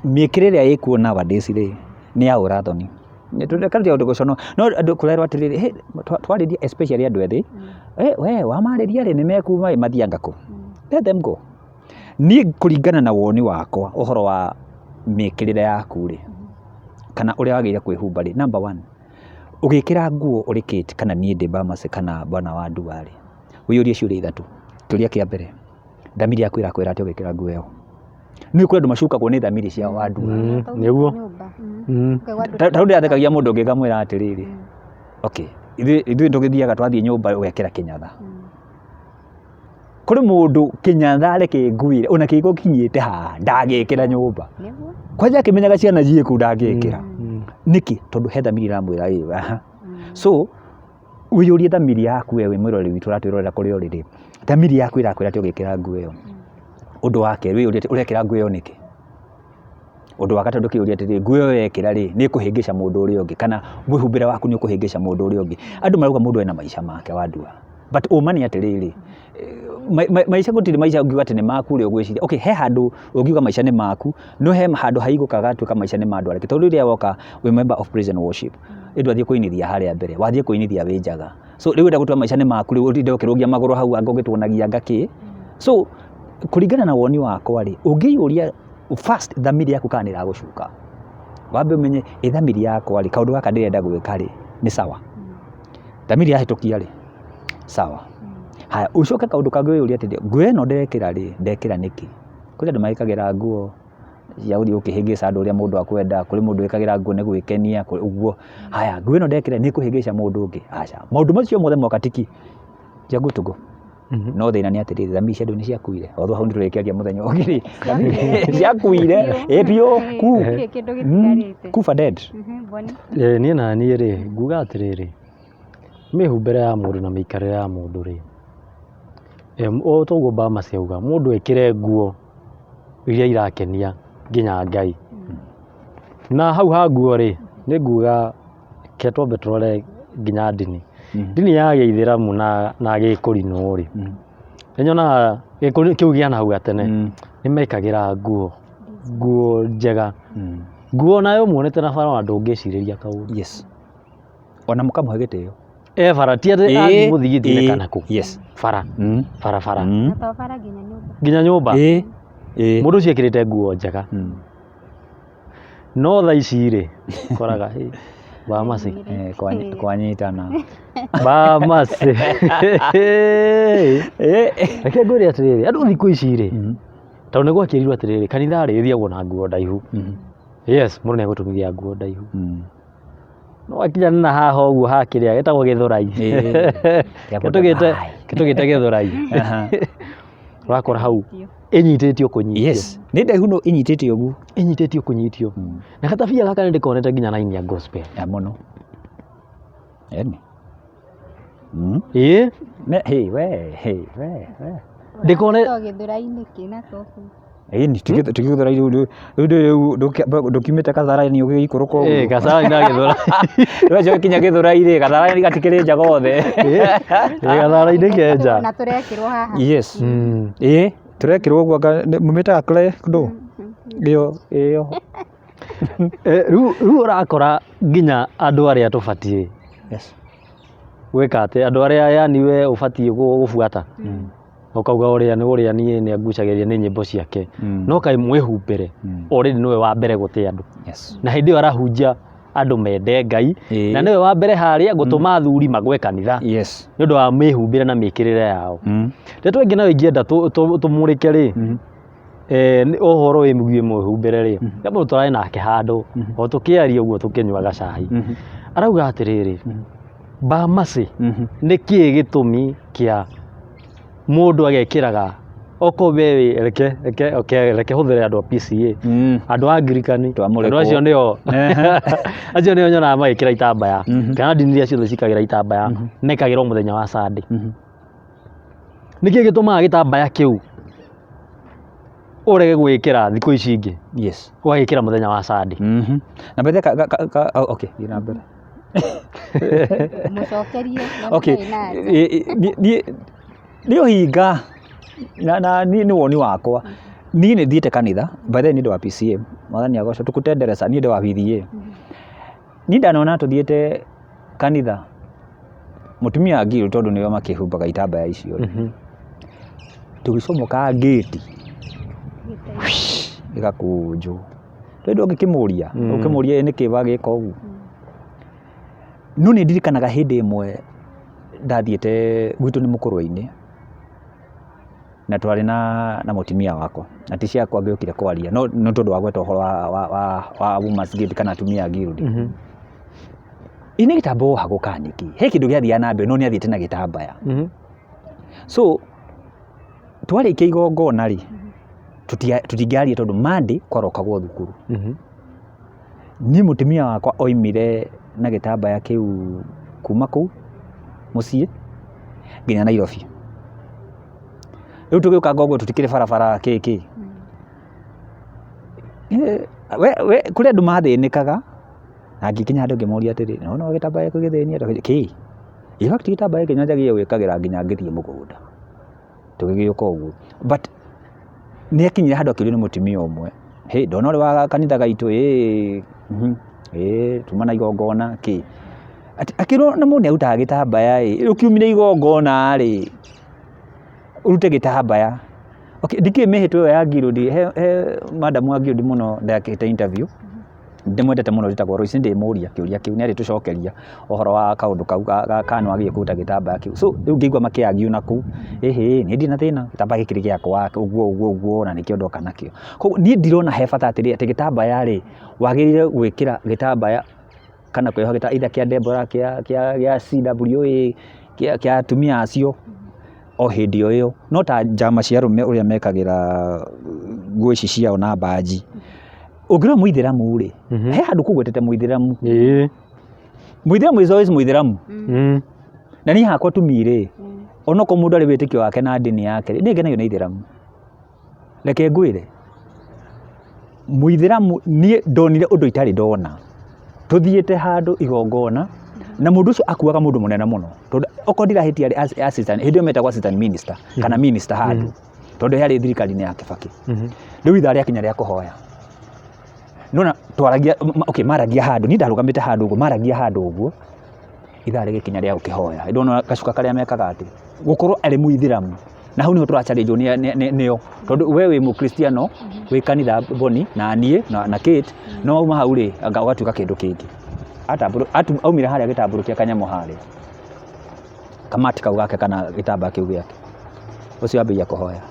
mĩkĩre ĩrĩa ĩkuo nowadays rĩ, nĩ ya ũra thoni. Reke tũtige gũconora, no andũ kũrerwo atĩrĩrĩ, hĩ twarĩria especially andũ ethĩ, we wamarĩria rĩ, nĩ mekuma ĩ mathianga kũ? Let them go. Niĩ kũringana na woni wakwa ũhoro wa mĩkĩrĩre yaku rĩ, kana ũrĩa wagĩrĩire kwĩhumba rĩ, number one, ũgĩkĩra nguo ũrĩ Kate kana niĩ ndĩ Bamasi kana bwana wa Ndua rĩ, wĩyũrie ciũria ithatũ. Kĩũria kĩa mbere, thamiri yaku ĩrakwĩra atĩa ũgĩkĩra nguo ĩyo? Nĩ kũrĩ andũ macukagwo nĩ thamiri ciao wa Ndua. Nĩguo. Ta rĩu ndĩrathekagia mũndũ ũngĩ ngamwĩra atĩrĩrĩ, okay, ithuĩ tũgĩthiaga twathiĩ nyũmba ũgekĩra kĩnyatha. Kũrĩ mũndũ kĩnyatha reke ngwĩre ona kĩngĩkorwo haha ndangĩkĩra nyũmba. Kwanja akĩmenyaga ciana ciĩ kũu ndangĩkĩra. Nĩkĩ? Tondũ he thamiri ĩramwĩra ĩ aha. So wĩyũrie thamiri yaku we wĩ mwĩroreri witũ ũratwĩrorera kũrĩa ũrĩ rĩ, thamiri yaku ĩrakwĩra atĩa ũgĩkĩra nguo ĩyo? Ũndũ wa kerĩ wĩyũrie atĩ ũrekĩra nguo ĩyo nĩkĩ? Ũndũ wa gatatũ ũkĩyũria atĩrĩrĩ, nguo ĩyo wekĩra rĩ, nĩ ĩkũhĩngĩca mũndũ ũrĩa ũngĩ kana mwĩhumbĩre waku nĩ ũkũhĩngĩca mũndũ ũrĩa ũngĩ? Andũ marauga mũndũ ena maica make wandua, but ũma nĩ atĩrĩrĩ, maica gũtirĩ maica ũngiuga atĩ nĩ maku ũrĩa ũgwĩciria. Okay, he handũ ũngiuga maica nĩ maku, no he handũ hahingũkaga hagatuĩka maica nĩ ma andũ arĩa angĩ. Tondũ rĩrĩa woka wĩ member of praise and worship, ĩ ndwathiĩ kũinithia harĩa mbere, wathiĩ kũinithia wĩ njaga. So rĩu wenda gũtua maica nĩ maku rĩu ũtinde ũkĩrũngia magũrũ hau anga ũgĩtuonagia anga kĩ. So kũringana na woni wakwa rĩ, ũngĩyũria first thamiri yaku kana nĩ ĩragũcuka. Wambe ũmenye ĩ thamiri yakwa rĩ, kaũndũ gaka ndĩrenda gwĩka rĩ, nĩ sawa? Thamiri yahĩtũkia rĩ, sawa. Haya, ũcoke kaũndũ kangĩ wĩyũrie atĩrĩrĩ, nguo ĩno ndekĩra rĩ, ndekĩra nĩkĩ? Kũrĩ andũ magĩkagĩra nguo cia gũthiĩ gũkĩhĩngĩca andũ ũrĩa mũndũ akwenda, kũrĩ mũndũ wĩkagĩra nguo nĩ gwĩkenia, ũguo. Haya, nguo ĩno ndekĩra nĩ ĩkũhĩngĩca mũndũ ũngĩ? Aca. Maũndũ macio mothe moka tiki, you are good to go. No thĩna nĩ atĩrĩrĩ, thamiri cia andũ nĩ ciakuire, although hau nĩ tũrĩkĩaria mũthenya ũngĩ rĩ, thamiri ciakuire, ĩ biũ, ku, Gũtirĩ kĩndũ gĩtigarĩte. kufa dead. Boni. Niĩ na niĩ rĩ, nguga atĩrĩrĩ, mĩhumbĩre ya mũndũ na mĩikarĩre ya mũndũ rĩ, o toguo Bamas auga, mũndũ ekĩre nguo iria irakenia nginya Ngai. Na hau ha nguo rĩ, nĩ nguga reke twambe tũrore nginya ndini. Ndini ya gĩithĩramu na gĩkũrinũ rĩ, nĩ nyonaga gĩkũrinũ kĩu kĩa nahau gatene, nĩ mekagĩra nguo, nguo njega, nguo nayo ũmuonete na bara ona ndũngĩcirĩria kaũndũ. Yes. Ona mũkamũhe gĩtĩo. E bara ti atĩ athiĩ mũthigiti-inĩ kana kũ. Yes. Bara, barabara. Na to bara nginya nyũmba. Nginya nyũmba. Mũndũ ũcio ekĩrĩte nguo njega. No thaa ici rĩ, koraga hĩ, Bamasi. Kwanyitana. Bamasi. Reke ngwĩre atĩrĩrĩ, andũ thikũ ici rĩ, tondũ nĩ gwakĩrirwo atĩrĩrĩ, kanitha rĩ, ĩthiagwo na nguo ndaihu. Yes, mũndũ nĩ egũtumithia nguo ndaihu. No wakinya na haha ũguo ha kĩrĩa gĩtagwo gĩthũrai. Tũgĩte gĩthũrai. Ũrakora hau ĩnyitĩtio kũnyitio. Yes. Nĩ ndaihu no ĩnyitĩte ũguo. Ĩnyitĩtio kũnyitio. Na gatabia gaka nĩ ndĩkonete nginya raini ya gospel. Ya mũno. Eni. Ĩĩ. Ne, hey, we, hey, we, we. Ndĩkone To gĩthũrai-inĩ kĩ na to kũu. Ĩni, tũgĩthũra rĩu rĩu ndũkiumĩte Kasarani ũgĩikũrũka ũguo. Ĩĩ, Kasarani na Gĩthũrai. Rĩu acio gĩkinya Gĩthũrai rĩ, Kasarani gatikĩrĩ nja gothe. Ĩĩ, Kasarani ke nja. Na tũrekĩrwo haha. Yes. Ĩĩ, tũrekĩrwo ũguo anga mũmĩtaga clay ndũ? Ĩyo, ĩyo. Rĩu rĩu ũrakora nginya andũ arĩa tũbatiĩ Yes. gwĩka atĩ andũ arĩa yani we ũbatiĩ gũbuata ũkauga ũrĩa nĩ ũrĩa niĩ nĩ angucagĩrĩria nĩ nyĩmbo ciake no kaĩ mwĩhumbĩre already nĩwe wa mbere gũte andũ Yes. na hĩndĩ ĩyo arahunjia andũ mende Ngai Ĩĩ. na nĩwe wa mbere harĩa gũtũma athuri magwe kanitha Yes. nĩ ũndũ wa mĩhumbĩre na mĩkĩrĩre yao ndeto ĩngĩ nayo ingĩenda tũmũrĩke rĩ nĩ ũhoro wĩgiĩ mwĩhumbĩre rĩ he mũndũ tũrarĩ nake handũ o tũkĩaria ũguo tũkĩnyuaga cai arauga atĩrĩrĩ Bamasi nĩ kĩĩ gĩtũmi kĩa mũndũ agekĩraga okorwo we wĩ reke reke okay, reke hũthĩre andũ a PCA andũ a Anglican Twamũrĩkwo. andũ acio nĩo acio nĩo nyonaga magĩkĩra itambaya kana ndini iria ciothe cikagĩra itambaya mekagĩra o mũthenya wa Sunday nĩkĩ gĩtũmaga gĩtambaya kĩu ũrege gwĩkĩra thikũ ici ingĩ Yes. ũgagĩkĩra mũthenya wa Sunday Na bethe ka, ka, ka, ka, oh, okay, thiĩ na mbere. Mũcokerie. no Okay. ndarĩ na anja. Nĩ ũhinga na niĩ nĩ woni wakwa. Niĩ nĩ thiĩte kanitha, by the way niĩ ndĩ wa PCA, mwathani agocwo, tũkũtenderesa, niĩ ndĩ wa PCA. Niĩ ndanona tũthiĩte kanitha, mũtumia wa Ngiru tondũ nĩwe makĩhumbaga itambaya icio rĩ, tũgĩcomoka ngĩti ĩgakũnjwo. Rĩu ndũngĩkĩmũria, ũkĩmũria nĩkĩ wagĩka ũguo. No nĩ ndirikanaga hĩndĩ ĩmwe ndathiĩte gwitũ nĩ mũkũrwe-inĩ, na twarĩ na mũtumia wakwa, na ti ciakwa ngĩũkire kwaria, no nĩ tondũ wa gweta ũhoro wa Women's Guild kana atumia a guild. Ĩ nĩ gĩtambaya wohagwo kana nĩkĩ? He kĩndũ gĩathiaga na mbere no nĩ athiĩte na gĩtambaya. So twarĩkia igongona rĩ, tũtingĩaria tondũ Monday kwarokagwo thukuru. Niĩ mũtumia wakwa oimire na gĩtambaya kĩu kuma kũu mũciĩ nginya Nairobi. Rĩu tũgĩũka ũguo tũtikĩrĩ barabara kĩ kĩ. We kũrĩ andũ mathĩnĩkaga na ngĩkinya handũ ngĩmoria atĩrĩrĩ, nĩ wona gĩtambaya gĩkĩ gĩthĩnie kĩ? In fact gĩtambaya gĩkĩ nyanjagia gwĩkagĩra nginya ngĩthiĩ mũgũnda. Tũgĩgĩũka ũguo. But nĩ akinyire handũ akĩũrio nĩ mũtumia ũmwe, hĩ ndona ũrĩ wa kanitha gaitũ ĩĩ, ĩĩ tuma na igongona kĩ. Akĩrwo na mũndũ nĩ arutaga gĩtambaya ĩ, ũkiumire igongona rĩ, ũrute gĩtambaya. Okay, ndikĩũĩ mĩhĩtwa ĩyo ya guild, he madam wa guild mũno ndekĩte interview. Ndĩmwendete mũno njĩtagwo Royce, nĩ ndĩmũria kĩũria kĩu, nĩ arĩtũcokeria ũhoro wa kaũndũ kau kana nĩ wagĩrĩire kũruta gĩtambaya kĩu. So rĩu ngĩigua makĩ argue na kũu, ĩhĩ niĩ ndirĩ na thĩna, gĩtambaya gĩkĩ nĩ gĩakwa, ũguo ũguo ũguo na nĩkĩo ndoka nakĩo. Koguo niĩ ndirona he bata atĩrĩrĩ atĩ gĩtambaya rĩ, wagĩrĩire gwĩkĩra gĩtambaya kana kwĩyoha gĩtambaya either kĩa Deborah, kĩa CWA, kĩa atumia acio o hĩndĩ o ĩyo. No ta njama cia arũme ũrĩa mekagĩra nguo ici ciao na mbanji, ũngĩrora mũithĩramu rĩ, he handũ kũgwetete mũithĩramu. Mũithĩramu is always mũithĩramu. Na niĩ hakwa to me rĩ, onokorwo mũndũ arĩ wĩtĩkio wake na ndini yake rĩ, niĩ ngenagio nĩ aithĩramu. Reke ngwĩre, mũithĩramu niĩ ndonire ũndũ itarĩ ndona. Tũthiĩte handũ igongona, na mũndũ ũcio akuaga mũndũ mũnene mũno. Tondũ okorwo ndirahĩtia arĩ assistant, hĩndĩ ĩyo metagwo assistant minister, kana minister handũ. Tondũ yarĩ thirikari-inĩ ya Kibaki. Rĩu ithaa rĩakinya rĩa kũhoya. Nĩwona twaragia, okay maragia handũ, niĩ ndarũgamĩte handũ ũguo, maragia handũ ũguo, ithaa rĩgĩkinya rĩa gũkĩhoya. Ndona gacuka karĩa mekaga atĩ, gũkorwo arĩ mũithĩramu, na hau nĩho tũra challenge nĩo, tondũ we wĩ mũkristiano, wĩ kanitha Boni, na niĩ, na Kate, no wauma hau rĩ, anga ũgatuĩka kĩndũ kĩngĩ. Aumire harĩa agĩtambũrũkia kanyamũ harĩa, kamati kau gake kana gĩtambaya kĩu gĩake, ũcio ambĩrĩria kũhoya.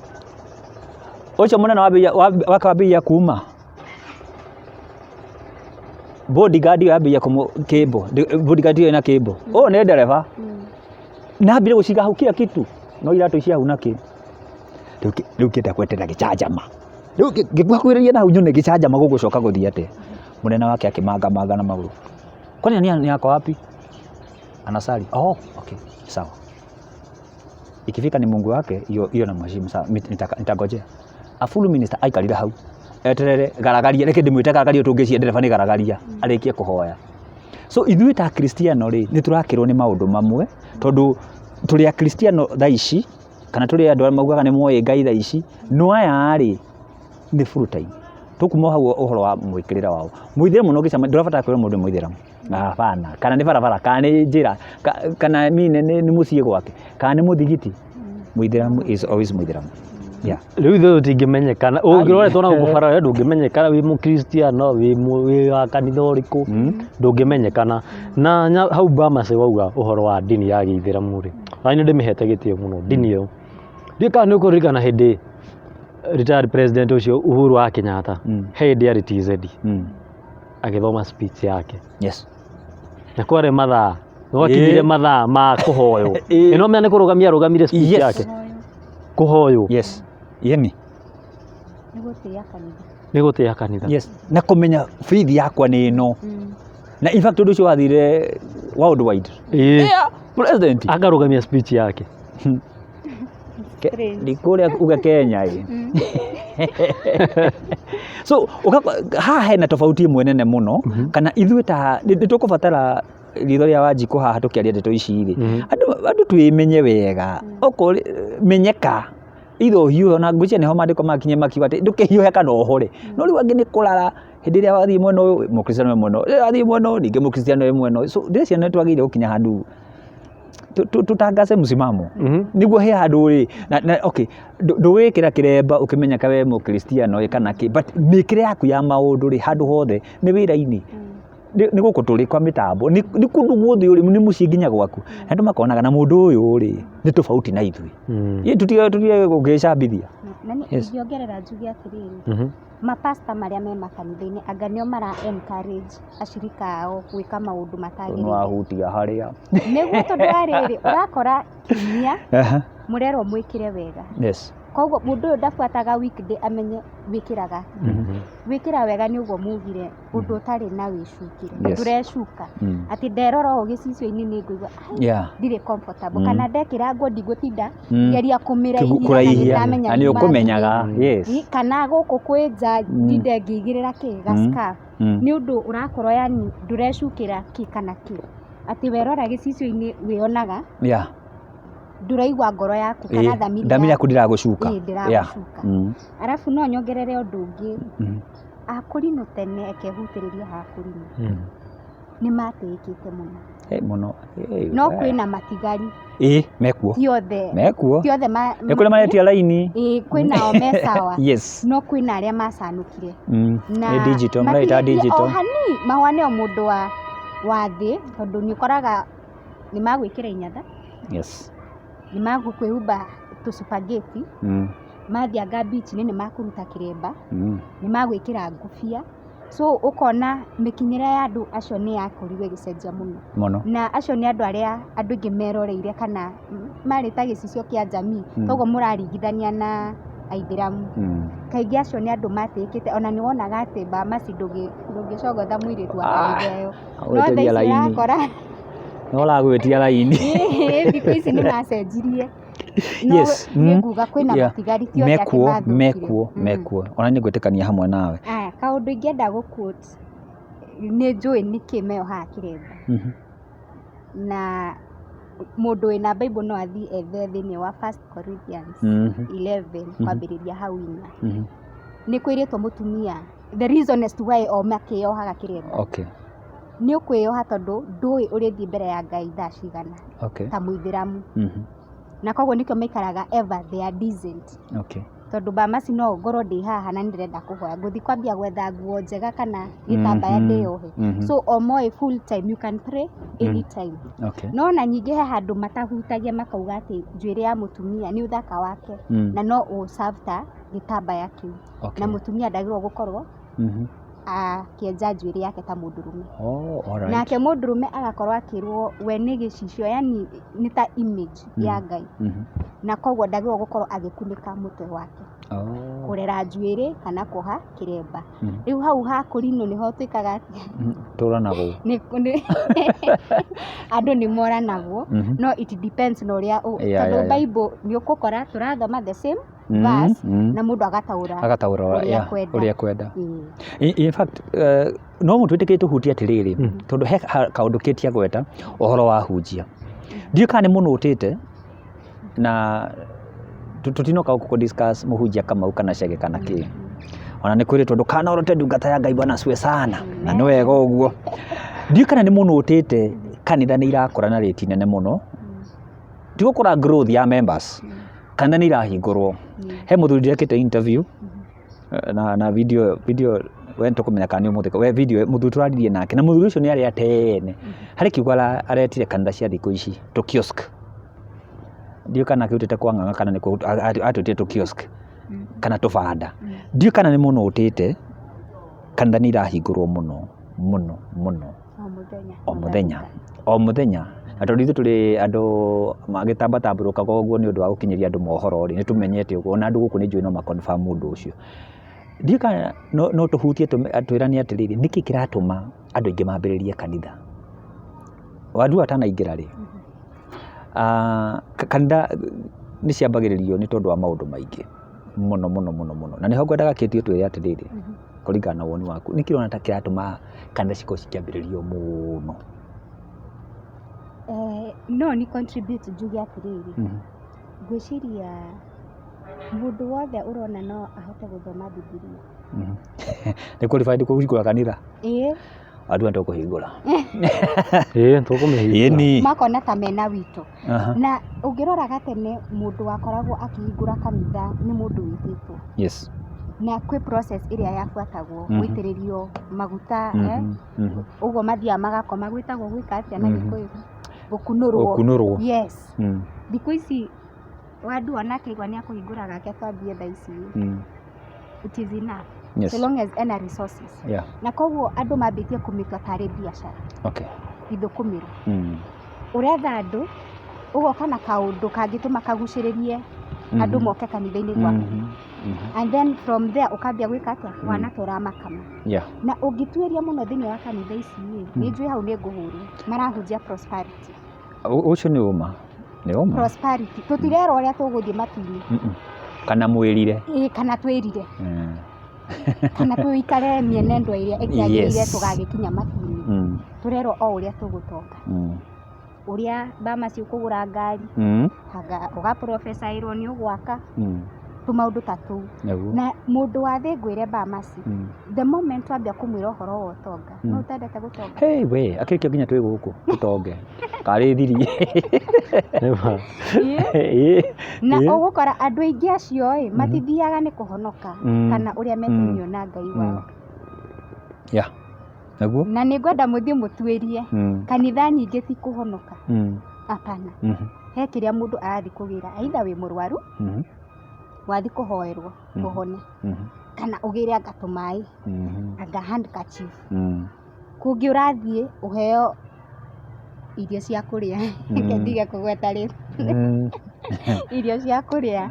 Ũcio mũnene wake wambĩrĩria kuma, bodyguard ĩyo yambĩrĩria kĩmbo, bodyguard ĩyo ĩna kĩmbo, ũyũ nĩ ndereba, na ambire gũciga hau kila kitu, no iratũ ici hau na kĩ. Rĩu ngĩenda gweterera gĩcanjama, rĩu ngĩkuhĩrĩria na hau nyone gĩcanjama gũgũcoka gũthiĩ atĩa. Mũnene wake akĩmangamanga na magũrũ, kwani ni ako wapi? Anasali. Oh, okay, sawa. Ikifika ni Mungu wake, hiyo hiyo namheshimu sawa, nitangojea. A full minister aikarire hau eterere garagaria, reke ndĩmwĩte garagaria tũngĩcia ndereba nĩ garagaria, arĩkie kũhoya. So ithuĩ ta Akristiano rĩ, nĩ tũrakĩrwo nĩ maũndũ mamwe, tondũ tũrĩ Akristiano thaa ici, kana tũrĩ andũ arĩa maugaga nĩ moĩ Ngai thaa ici, no aya rĩ, nĩ full time. Tũkuma hau ũhoro wa mwĩkĩrĩre wao. Mũithĩramu no ũngĩcemania, ndũrabatara kwĩrwo mũndũ nĩ mũithĩramu. Hapana, kana nĩ barabara, kana nĩ njĩra, kana nĩ mũciĩ gwake, kana nĩ mũthigiti. Mũithĩramu is always mũithĩramu. Yeah. Rĩu ithuĩ tũtingĩmenyekana, ũngĩroretwo na gũkũ bara ndũngĩmenyekana wĩ mũkristiano, wĩ wa kanitha ũrĩkũ, ndũngĩmenyekana. Na hau Bamasi wauga ũhoro wa ndini ya gĩithĩramu rĩ, na niĩ nĩndĩmĩhete gĩtĩo mũno ndini ĩyo. Ndiũĩ kana nĩ ũkũririkana hĩndĩ retired president ũcio Uhuru wa Kenyatta, he hĩndĩ arĩ TZ agĩthoma speech yake. Na kwarĩ mathaa, gwakinyire mathaa ma kũhoywo. Ĩno menya nĩ kũrũgamia arũgamire speech yake. Kũhoywo. Yes. Yeni. Nĩ gũtĩĩa kanitha. Nĩ gũtĩĩa kanitha. Yes. Na kũmenya faith yakwa nĩ ĩno. Na in fact ũndũ ũcio wathire worldwide. Yeah, president. Akarũgamia speech yake. Nĩ kũrĩa uga Kenya ĩ. So haha hena tofauti ĩmwe nene mũno, kana ithuĩ ta nĩ tũkũbatara ritho rĩa Wanjikũ haha tũkĩaria ndeto ici rĩ, andũ twĩmenye wega, okorwo menyeka, either ũhiũhe, ona ngwĩciria nĩho maandĩko makinya makiuga atĩ ndũkĩhiũhe kana ũhore, no rĩu angĩ nĩ kũrara hĩndĩ ĩrĩa wathiĩ mwena ũyũ mũkristiano wĩ mwena ũyũ, rĩrĩa wathiĩ mwena ũyũ ningĩ mũkristiano wĩ mwena ũyũ, so ndĩreciria nĩ twagĩrĩire gũkinya handũ tũtangace msimamo nĩguo he handũ rĩ na okay ndũgwĩkĩra kĩremba ũkĩmenyeka we mũkristiano ĩ kana kĩ, but mĩkĩre yaku ya maũndũ rĩ handũ hothe nĩ wĩra-inĩ, nĩ gũkũ tũrĩ kwa mĩtambo, nĩ kũndũ guothe ũrĩ, nĩ mũciĩ nginya gwaku, andũ makonaga na mũndũ ũyũ rĩ nĩ tofauti na ithuĩ, tũtige gũgĩcambithia. Na niĩ ingĩongerera njuge atĩrĩrĩ, mapasta marĩa me makanitha-inĩ anga nĩo mara encourage acirika ao gwĩka maũndũ matagĩrĩire. Nĩwahutia harĩa. Nĩguo tondũ wa rĩrĩ, ũrakora kiumia mũrerwo mwĩkĩre wega. Koguo mũndũ ũyũ ndabuataga weekday amenye wĩkĩraga. Gwĩkĩra wega nĩ ũguo mugire ũndũ ũtarĩ na wĩcukĩre, ndũrecuka. Atĩ nderora ũũ gĩcicio-inĩ nĩ ngũigua ai ndirĩ comfortable. Kana ndekĩra nguo ndigũtinda ngĩgeria kũmĩraihia na nĩndamenya Na nĩ ũkũmenyaga, yes. Kana gũkũ kwĩ nja ndinde ngĩigĩrĩra kĩ ga scarf. Nĩ ũndũ ũrakorwo yani ndũrecukĩra kĩ kana kĩ. Atĩ werora gĩcicio-inĩ wĩyonaga ndũraigua ngoro yaku kana thamiri Thamiri yaku ndĩragũcuka. Ĩĩ ndĩragũcuka. Arabu no nyongerere ũndũ ũngĩ, akũrinũ tene, reke hutĩrĩrie haha kũrinũ. Nĩ matĩĩkĩte mũno. Eh, mũno. Eh, No we. kwĩna matigari. Ĩ, mekuo. Ti othe. Mekuo. Ti othe ma. Nĩ kũrĩ maretia raini. Ĩ, kwĩna o me sawa. Yes. No kwĩna arĩa macanũkire. Na Nĩ digital, maraita matigĩtie digital. O hanini mahwane o mũndũ wa thĩ, tondũ nĩ ũkoraga nĩ magwĩkĩra inyatha. Yes. Nĩ magũkwĩhumba tũ spaghetti. Mathianga beach-inĩ nĩ makũruta kĩremba. Nĩ magwĩkĩra ngũbia. So ũkona mĩkinyĩre ya andũ acio nĩ yakorirwo ĩgĩcenjia mũno. Mũno. Na acio nĩ andũ arĩa andũ aingĩ meroreire kana marĩ ta gĩcicio kĩa jamii. Koguo mũraringithania na aithĩramu. Kaingĩ acio nĩ andũ matĩĩkĩte, ona nĩ wonaga atĩ Bamasi ndũngĩcogotha mũirĩtu wa kanitha ĩyo. No thaa Agwĩtĩria ici raini. ũrakora No ũragwĩtia raini. Thikũ ici nĩ macenjirie. No Yes. nĩ nguga kwĩna matigari, ti othe atĩ Mekuo, mathũkire. mekuo, mekuo. Ona nĩ ngwĩtĩkania hamwe nawe. Aya, kaũndũ ingĩenda gũ quote, nĩ njũĩ nĩkĩ meyohaga kĩremba. Na mũndũ wĩna Bible no athiĩ ethe thĩinĩ wa First Corinthians 11 kwambĩrĩria hau 4. Nĩ kwĩrĩtwo mũtumia, the reason as to why o makĩyohaga kĩremba. Okay. Nĩ ũkwĩyoha tondũ ndũĩ ũrĩthiĩ mbere ya Ngai thaa cigana. Okay. Ta mũithĩramu. Na koguo nĩkĩo maikaraga ever they are decent. Okay. Tondũ Bamasi no ngorwo ndĩ haha na nĩndĩrenda kũhoya, ngũthiĩ kwambia gwetha nguo njega kana gĩtambaya ndĩyohe. So o moĩ full time you can pray anytime. Okay. No na nyingĩ he handũ matahutagia makauga atĩ njuĩrĩ ya mũtumia nĩ ũthaka wake na no ũ serve ta gĩtambaya kĩu. Okay. Na mũtumia ndagĩrĩirwo gũkorwo akĩenja njuĩrĩ yake ta mũndũrũme. Oh, all right. Nake mũndũrũme agakorwo akĩrwo we nĩ gĩcicio, yani nĩ ta image ya Ngai. Na koguo ndagĩrĩirwo gũkorwo agĩkunĩka mũtwe wake. Oh. Kũrera njuĩrĩ kana kuoha kĩremba. Rĩu hau ha kũrinwo nĩho twĩkaga atĩa? Tũranagwo. Andũ nĩ moranagwo, no it depends na ũrĩa Yeah, tondũ yeah. Bible nĩ ũgũkora tũrathoma the same verse na mũndũ agataũra Agataũra ũrĩa yeah, akwenda. ũrĩa akwenda. In fact, no mũtwĩtĩkĩrie tũhutie atĩrĩrĩ, tondũ he kaũndũ kĩtia gweta ũhoro wa hunjia. Ndiũĩ kana nĩ mũnũtĩte na tũtinoka gũkũ kũ discuss mũhunjia Kamau kana Chege kana kĩ. Ona nĩ kwĩrĩtwo ndũkanorote ndungata ya Ngai bwana asifiwe sana, na nĩ wega ũguo. Ndiũĩ kana nĩ mũnũtĩte kanitha nĩ irakũra na rate nene mũno. Ti gũkũra growth ya members, kanitha nĩ irahingũrwo. He mũthuri ndĩrekĩte interview na video we nĩtũkũmenya kana nĩ ũmũthĩ we video mũthuri tũraririe nake na mũthuri ũcio nĩ arĩa tene harĩ kiugo aretire kanitha cia thikũ ici tũ kiosk. Ndiũĩ kana akĩrutĩte kwa Ng'ang'a kana nĩkũ atwĩtire tũ kiosk kana tũbanda. Ndiũĩ kana nĩ mũnũtĩte kanitha nĩ irahingũrwo mũno mũno mũno. O mũthenya. O mũthenya. O mũthenya. Na tondũ ithuĩ tũrĩ andũ magĩtambatambũrũkaga ũguo nĩ ũndũ wa gũkinyĩria andũ mohoro rĩ, nĩ tũmenyete ũguo, ona andũ gũkũ nĩ njũĩ no ma confirm ũndũ ũcio. Ndiũĩ kana no tũhutie twĩrane atĩrĩrĩ, nĩkĩ kĩratũma andũ aingĩ mambĩrĩrie kanitha? Wandua atanaingĩra rĩ, kanitha nĩ ciambagĩrĩrio nĩ tondũ wa maũndũ maingĩ mũno mũno mũno mũno. Na nĩho ngwendaga Kate ũtwĩre atĩrĩrĩ, kũringana na woni waku, nĩkĩ ũrona ta kĩratũma kanitha cikorwo cikĩambĩrĩrio mũno? No ni contribute njuge atĩrĩrĩ, ngwĩciria mũndũ wothe ũrona no ahote gũthoma Bibilia. Nĩ qualified kũhingũra kanitha? Ĩĩ. Andũ aya tũkũhingũra. Ĩĩ tũkũmĩhingũra. Ĩni. Makona ta mena wito. Na ũngĩrora gatene mũndũ wakoragwo akĩhingũra kanitha nĩ mũndũ wĩtĩtwo. Yes. Na kwĩ process ĩrĩa yabuatagwo gũitĩrĩrio maguta, ũguo mathiaga magakoma, gwĩtagwo gwĩka atĩa na Gĩkũyũ? Gũkunũrwo. Gũkunũrwo. Yes. Thikũ ici Wandua ona akĩigua nĩ akũhingũra gake twambie thaa ici. It is enough. Yes. So long as ena resources. Yeah. Na koguo andũ mambĩtie kũmĩtua tarĩ biacara. Okay. Ithũkũmĩro. Ũretha andũ, ũgoka na kaũndũ kangĩtũma kagucĩrĩrie andũ moke kanitha-inĩ gwaku. And then from there ũkambia gwĩka atĩa? Wana tũramakama. Yeah. Na ũngĩtuĩria mũno thĩinĩ wa kanitha ici rĩ, nĩ njũĩ hau nĩ ngũhũrwo. Marahunjia prosperity. Ũcio nĩ ũma. Nĩ ũma. Prosperity. Tũtirerwo ũrĩa tũgũthiĩ matu-inĩ. Kana mwĩrire. Ĩĩ, kana twĩrire. Kana tũikare mĩenendo ĩrĩa ĩkĩagĩrĩire tũgagĩkinya matu-inĩ. Tũrerwo o ũrĩa tũgũtonga. Ũrĩa Bamasi ũkũgũra ngari, anga ũgaprophesy-ĩrwo nĩ ũgwaka. Tũmaũndũ ta tũu. Nĩguo. Na mũndũ wa thĩ, ngwĩre Bamasi, the moment wambia kũmwĩra ũhoro wa ũtonga, no ũtendete gũtonga. Hey, we akĩrĩkio nginya twĩ gũkũ tũtonge karĩ thiri. Nĩma. Ĩĩ. Na ũgũkora andũ aingĩ acio ĩ matithiaga nĩ kũhonoka kana ũrĩa metainio na Ngai wao. Ya, nĩguo. Na nĩ ngwenda mũthiĩ mũtuĩrie, kanitha nyingĩ ti kũhonoka, hapana. He kĩrĩa mũndũ arathiĩ kũgĩra, either wĩ mũrwaru, wathiĩ kũhoerwo ũhone, kana ũgĩre anga tũmaĩ, anga handkerchief. Kũngĩ ũrathiĩ ũheo irio cia kũrĩa, reke ndige kũgweta rĩtwa, irio cia kũrĩa.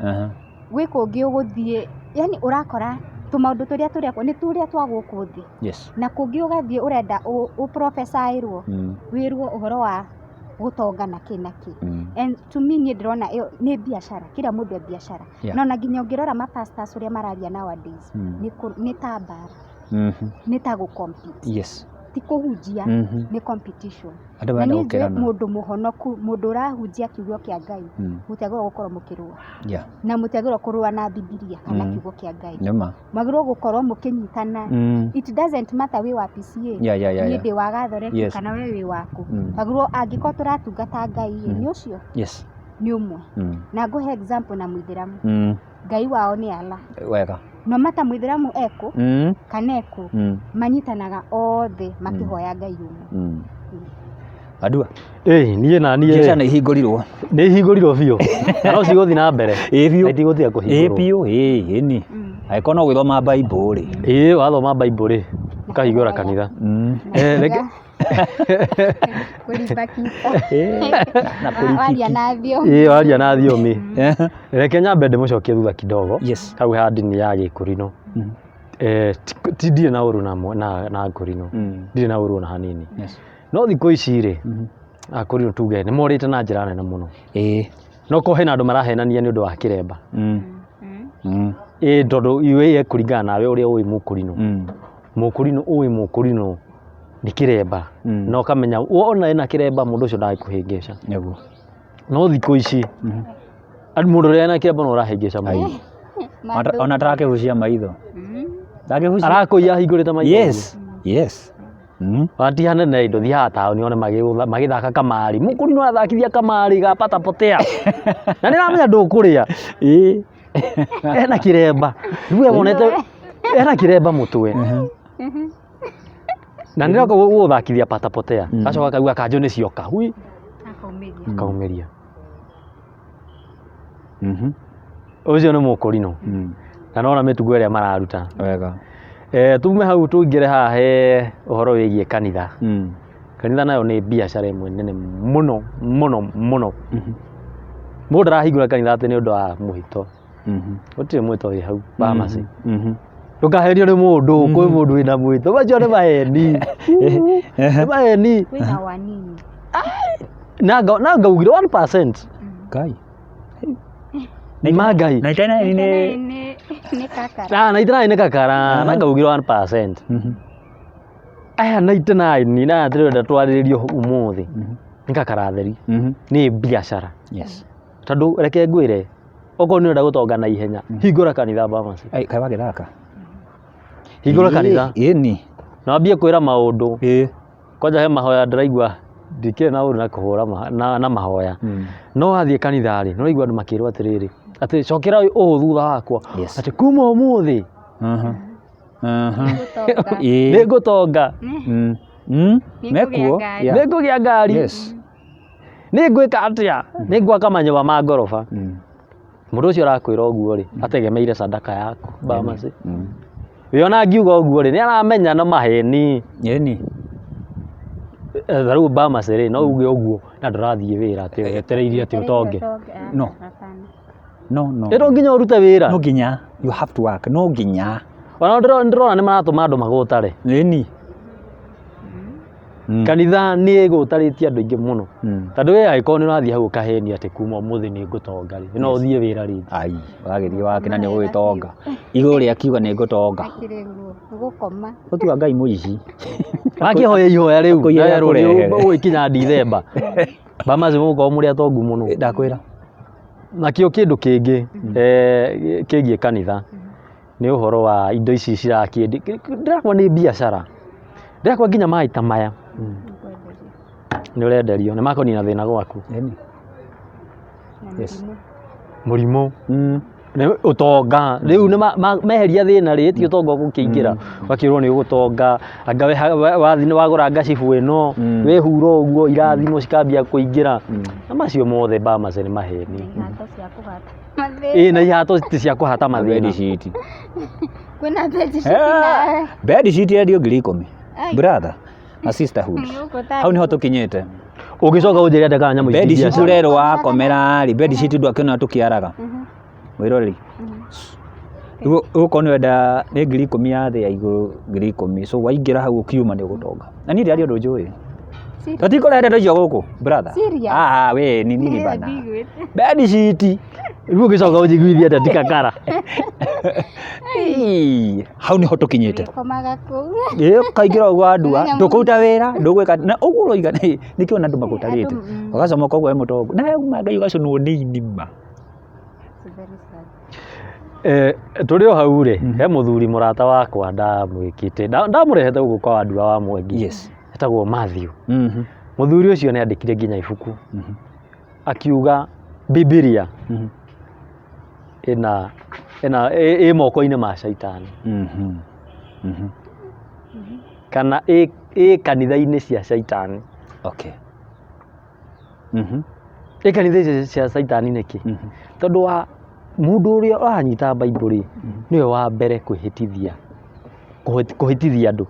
Gwĩ kũngĩ ũgũthiĩ, yani ũrakora tũmaũndũ tũrĩa tũrekwo nĩ tũrĩa twa gũkũ thĩ. Na kũngĩ ũgathiĩ ũrenda ũprofecaĩrwo, wĩrwo ũhoro wa gũtonga na kĩ na kĩ. And to me, niĩ ndĩrona ĩyo nĩ biacara, kila mũndũ e biacara. Na ona nginya ũngĩrora mapastors ũrĩa mararia nowadays, nĩ ta mbara, nĩ ta gũ compete. Ti kũhunjia, nĩ competition. Andũ Na marenda niĩ njũĩ gũkĩrana. Mũndũ mũhonoku, mũndũ ũrahunjia kiugo kĩa Ngai, mũtiagĩrĩirwo gũkorwo mũkĩrũa. Na mũtiagĩrĩirwo kũrũa na Bibilia kana kiugo kĩa Ngai. Nĩma. Mwagĩrĩirwo gũkorwo mũkĩnyitana. It doesn't matter wĩ wa PCA, niĩ ndĩ wa Gathoreki, kana we wĩ waku. Twagĩrĩirwo angĩkorwo tũratungata Ngai ĩ, nĩ ũcio nĩ ũmwe. Na ngũhe example na mũithĩramu. Ngai wao nĩ Allah. No mata mũithĩramu ekũ kana ekũ, manyitanaga othe makĩhoya Ngai ũmwe. Andua. Ĩĩ, niĩ na niĩ Biacara nĩ ihingũrirwo. Nĩ ihingũrirwo biũ na no cigũthiĩ na mbere. Ĩĩ biũ. Na itigũtiga Ĩĩ kũhingũrwo. biũ, ĩĩ ĩni. Angĩkorwo no gwĩthoma Bible rĩ. Ĩĩ, wathoma Bible rĩ, ũkahingũra kanitha. Na kuga kũribakita. Na Waria kũrikiki. na thiomi. Ĩĩ, waria na thiomi. Reke nyambe ndĩmũcokie thutha kidogo. Hau ha ndini ya gĩkũrinũ. Ti ndirĩ na ũru na ngũrinũ. Ndirĩ na ũru ona hanini. No thikũ ici rĩ, akũrinũ tuge nĩ morĩte na njĩra nene mũno. No korwo hena andũ marahenania nĩ ũndũ wa kĩremba. Ĩĩ, tondũ iwe kũringana nawe ũrĩa ũĩ mũkũrinũ. Mũkũrinũ ũĩ mũkũrinũ nĩ kĩremba. Na ũkamenya wona ena kĩremba, mũndũ ũcio ndagĩkũhĩngĩca. No thikũ ici mũndũ ũrĩa ena kĩremba no ũrahĩngĩca mũndũ. Ona tarakĩhucia maitho. Ndakĩhucia. Arakũiya ahingũrĩte maitho. Yes. Ona ti hanene, indo thiaga taũni one magĩthaka kamarĩ. Mũkũrinũ arathakithia kamarĩ ga pata potea. Na nĩ aramenya ndũkũrĩa. Ena kĩremba. Rĩu we wonete ena kĩremba mũtwe. Na nĩ roka gũgũthakithia pata potea. Gacoka kaigua kanjũ nĩ cioka. Hui. Akaumĩria. Akaumĩria. Ũcio nĩ mũkũrinũ. Na nona mĩtugo ĩrĩa mararuta. Tume hau tũingĩre haha he ũhoro wĩgiĩ kanitha. Kanitha nayo nĩ biacara ĩmwe nene mũno mũno mũno. Mũndũ ndarahingũra kanitha atĩ nĩ ũndũ wa mũhĩto. Gũtirĩ mũhĩto wĩ hau pharmacy. Ndũkahenio nĩ mũndũ, kwĩ mũndũ wĩna mũhĩto. Macio nĩ maheni. Nĩ maheni. Kwĩna wanini. Na ngaugire 1%. Ngai. Ma Ngai. 99 nĩ Nĩ kakara. Ah, 99 nĩ kakara. Na ngaugire 1%. Aya 99 na tũrenda twarĩrĩrio ũmũthĩ. Nĩ kakara theri. Nĩ biacara. Tondũ reke ngwĩre, okorwo nĩ ũrenda gũtonga na ihenya, hingũra kanitha pharmacy. Ai, kaĩ wagĩthaka. Hingũra kanitha. Ĩni. Na wambie kwĩra maũndũ. Kwanja he mahoya ndĩraigua ndikĩrĩ na ũru na kũhũra na mahoya. No wathiĩ kanitha rĩ, nĩ ũraigua andũ makĩrwo atĩrĩrĩ, atĩ cokera ũũ thutha wakwa. Atĩ kuma ũmũthĩ Gũtonga. nĩ ngũtonga. Nĩ Mekuo. ngũgĩa ngari. Nĩ ngũgĩa ngari. Nĩ ngwĩka atĩa? Nĩ ngwaka manyũmba ma ngoroba. Mũndũ ũcio ũrakwĩra ũguo rĩ, ategemeire sadaka yaku pharmacy. We ona angiuga ũguo rĩ, nĩ aramenya no maheni. Ĩni. Ta rĩu pharmacy rĩ, no uge ũguo na ndũrathiĩ wĩra atĩ wetereire atĩ ũtonge. No. No, no. Ĩ no nginya ũrute wĩra. No nginya you have to work. No nginya. Ona ndĩrona nĩ maratũma andũ magũtare. Ĩni. Kanitha nĩ ĩgũtarĩtie andũ aingĩ mũno. Tondũ we angĩkorwo nĩ ũrathiĩ hau ũkahenia atĩ kuma ũmũthĩ nĩ ngũtonga rĩ, no ũthiĩ wĩra rĩngĩ. Ai, ũragĩthiĩ wake na nĩ ũgũgĩtonga. Igũrũ rĩa kiuga nĩ ngũtonga. Akĩrĩ nguo. Gũkoma. Gũtua Ngai mũici. Wakĩhoya ihoya rĩu, Akũiye na werwo nĩ akũrehere. ũgũgĩkinya Ndithemba. Pharmacy mũgũkorwo mũrĩ atongu mũno. Ndakwĩra. Nakĩo kĩndũ kĩngĩ kĩgiĩ kanitha nĩ ũhoro wa indo ici cirakĩendio, ndĩrakwa nĩ biacara, ndĩrakwa nginya maĩ ta maya nĩ ũrenderio nĩ makũnina thĩna gwaku. Ĩni. Na Yes. mĩrimũ. Mũrimũ nĩ ũtonga rĩu nĩ meheria thĩna rĩ ti ũtonga ũgũkĩingĩra ũgakĩrwo nĩ ũgũtonga anga wathiĩ nĩ wagũra ngacibũ ĩno wĩhura ũguo irathimo cikambia kũingĩra na macio mothe Bamas nĩ maheni. Na ihato cia kũhata mathĩna. Ĩ na ihato ti cia kũhata mathĩna. Bed sheet. Kwĩna bed sheet na Bed sheet yendio 10,000. Ai. Brother na sisterhood. Gũkũ tarĩ Hau niho tũkinyĩte. Ũngĩcoka ũnjĩre atĩa kana nyamũ ici Bed ti sheet biacara? ũrerwo wakomera rĩ, bed sheet ndwakĩona tũkĩaraga. Mwĩroreri. Ũgũkorwo nĩ wenda nĩ 10,000 ya thĩ ya igũrũ 10,000. So waingĩra hau ũkiuma nĩ ũgũtonga. Na niĩ ndĩraria ũndũ njũĩ. Tũtikũrehe ndeto icio gũkũ brother. Serious? Ah, we ni nini bana. Ndigwĩte. Bed sheet. Rĩu ũngĩcoka ũnjiguithie atĩa tikakara. Ĩĩ, hau niho tũkinyĩte. Ũrĩkomaga kũu. Ĩ ũkaingĩra ũguo wandua, Mũthenya ndũkũruta wĩra, ndũgwĩka na ũguo ũroiga nĩkĩo ona andũ magũtarĩte. Andũ, Ũgacomoka ũguo wĩ mũtongu. Na we uma Ngai ũgaconwo nĩ inima. It's very sad. Tũrĩ o hau rĩ, he mũthuri mũrata wakwa ndamwĩkĩte, ndamũrehete gũkũ kwa Wandua wa Mwangi. Yes. Etagwo Matthew. Mũthuri ũcio nĩ andĩkire nginya ibuku. Akiuga Bibilia ĩna ĩna ĩ moko-inĩ ma caitani. Kana ĩ kanitha-inĩ cia caitani. Okay. Ĩ kanitha-inĩ cia caitani nĩkĩ? Tondũ wa mũndũ ũrĩa ũranyita Bible rĩ, nĩwe wa mbere kwĩhĩtithia kũhĩtithia andũ.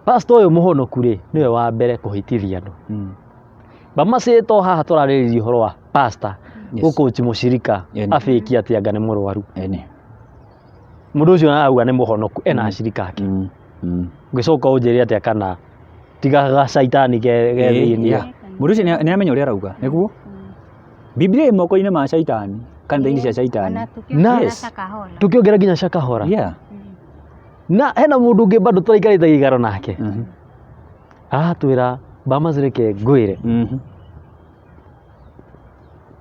Pastor ũyũ mũhonoku rĩ, nĩwe wa mbere kũhĩtithia andũ. Bamacĩ to haha tũrarĩrĩria ũhoro wa pastor Yes. gũkũnji mũcirika Ĩni. abĩki atĩ anga nĩ mũrwaru. Ĩni. Mũndũ ũcio arauga nĩ mũhonoku ena acirika ake. Ũngĩcoka ũnjĩre atĩa kana tiga gacaitani ke ke thĩinĩ. Yeah. Mũndũ ũcio nĩ amenya ũrĩa arauga nĩguo Biblia ĩ moko-inĩ ma caitani kanitha-inĩ cia caitani. Ona tũkĩongera Yes. Shakahola. Tũkĩongera nginya Shakahola. Yeah. Na hena mũndũ ũngĩ bado tũraikarĩte gĩikaro nake. Aratwĩra Bamas reke ngwĩre.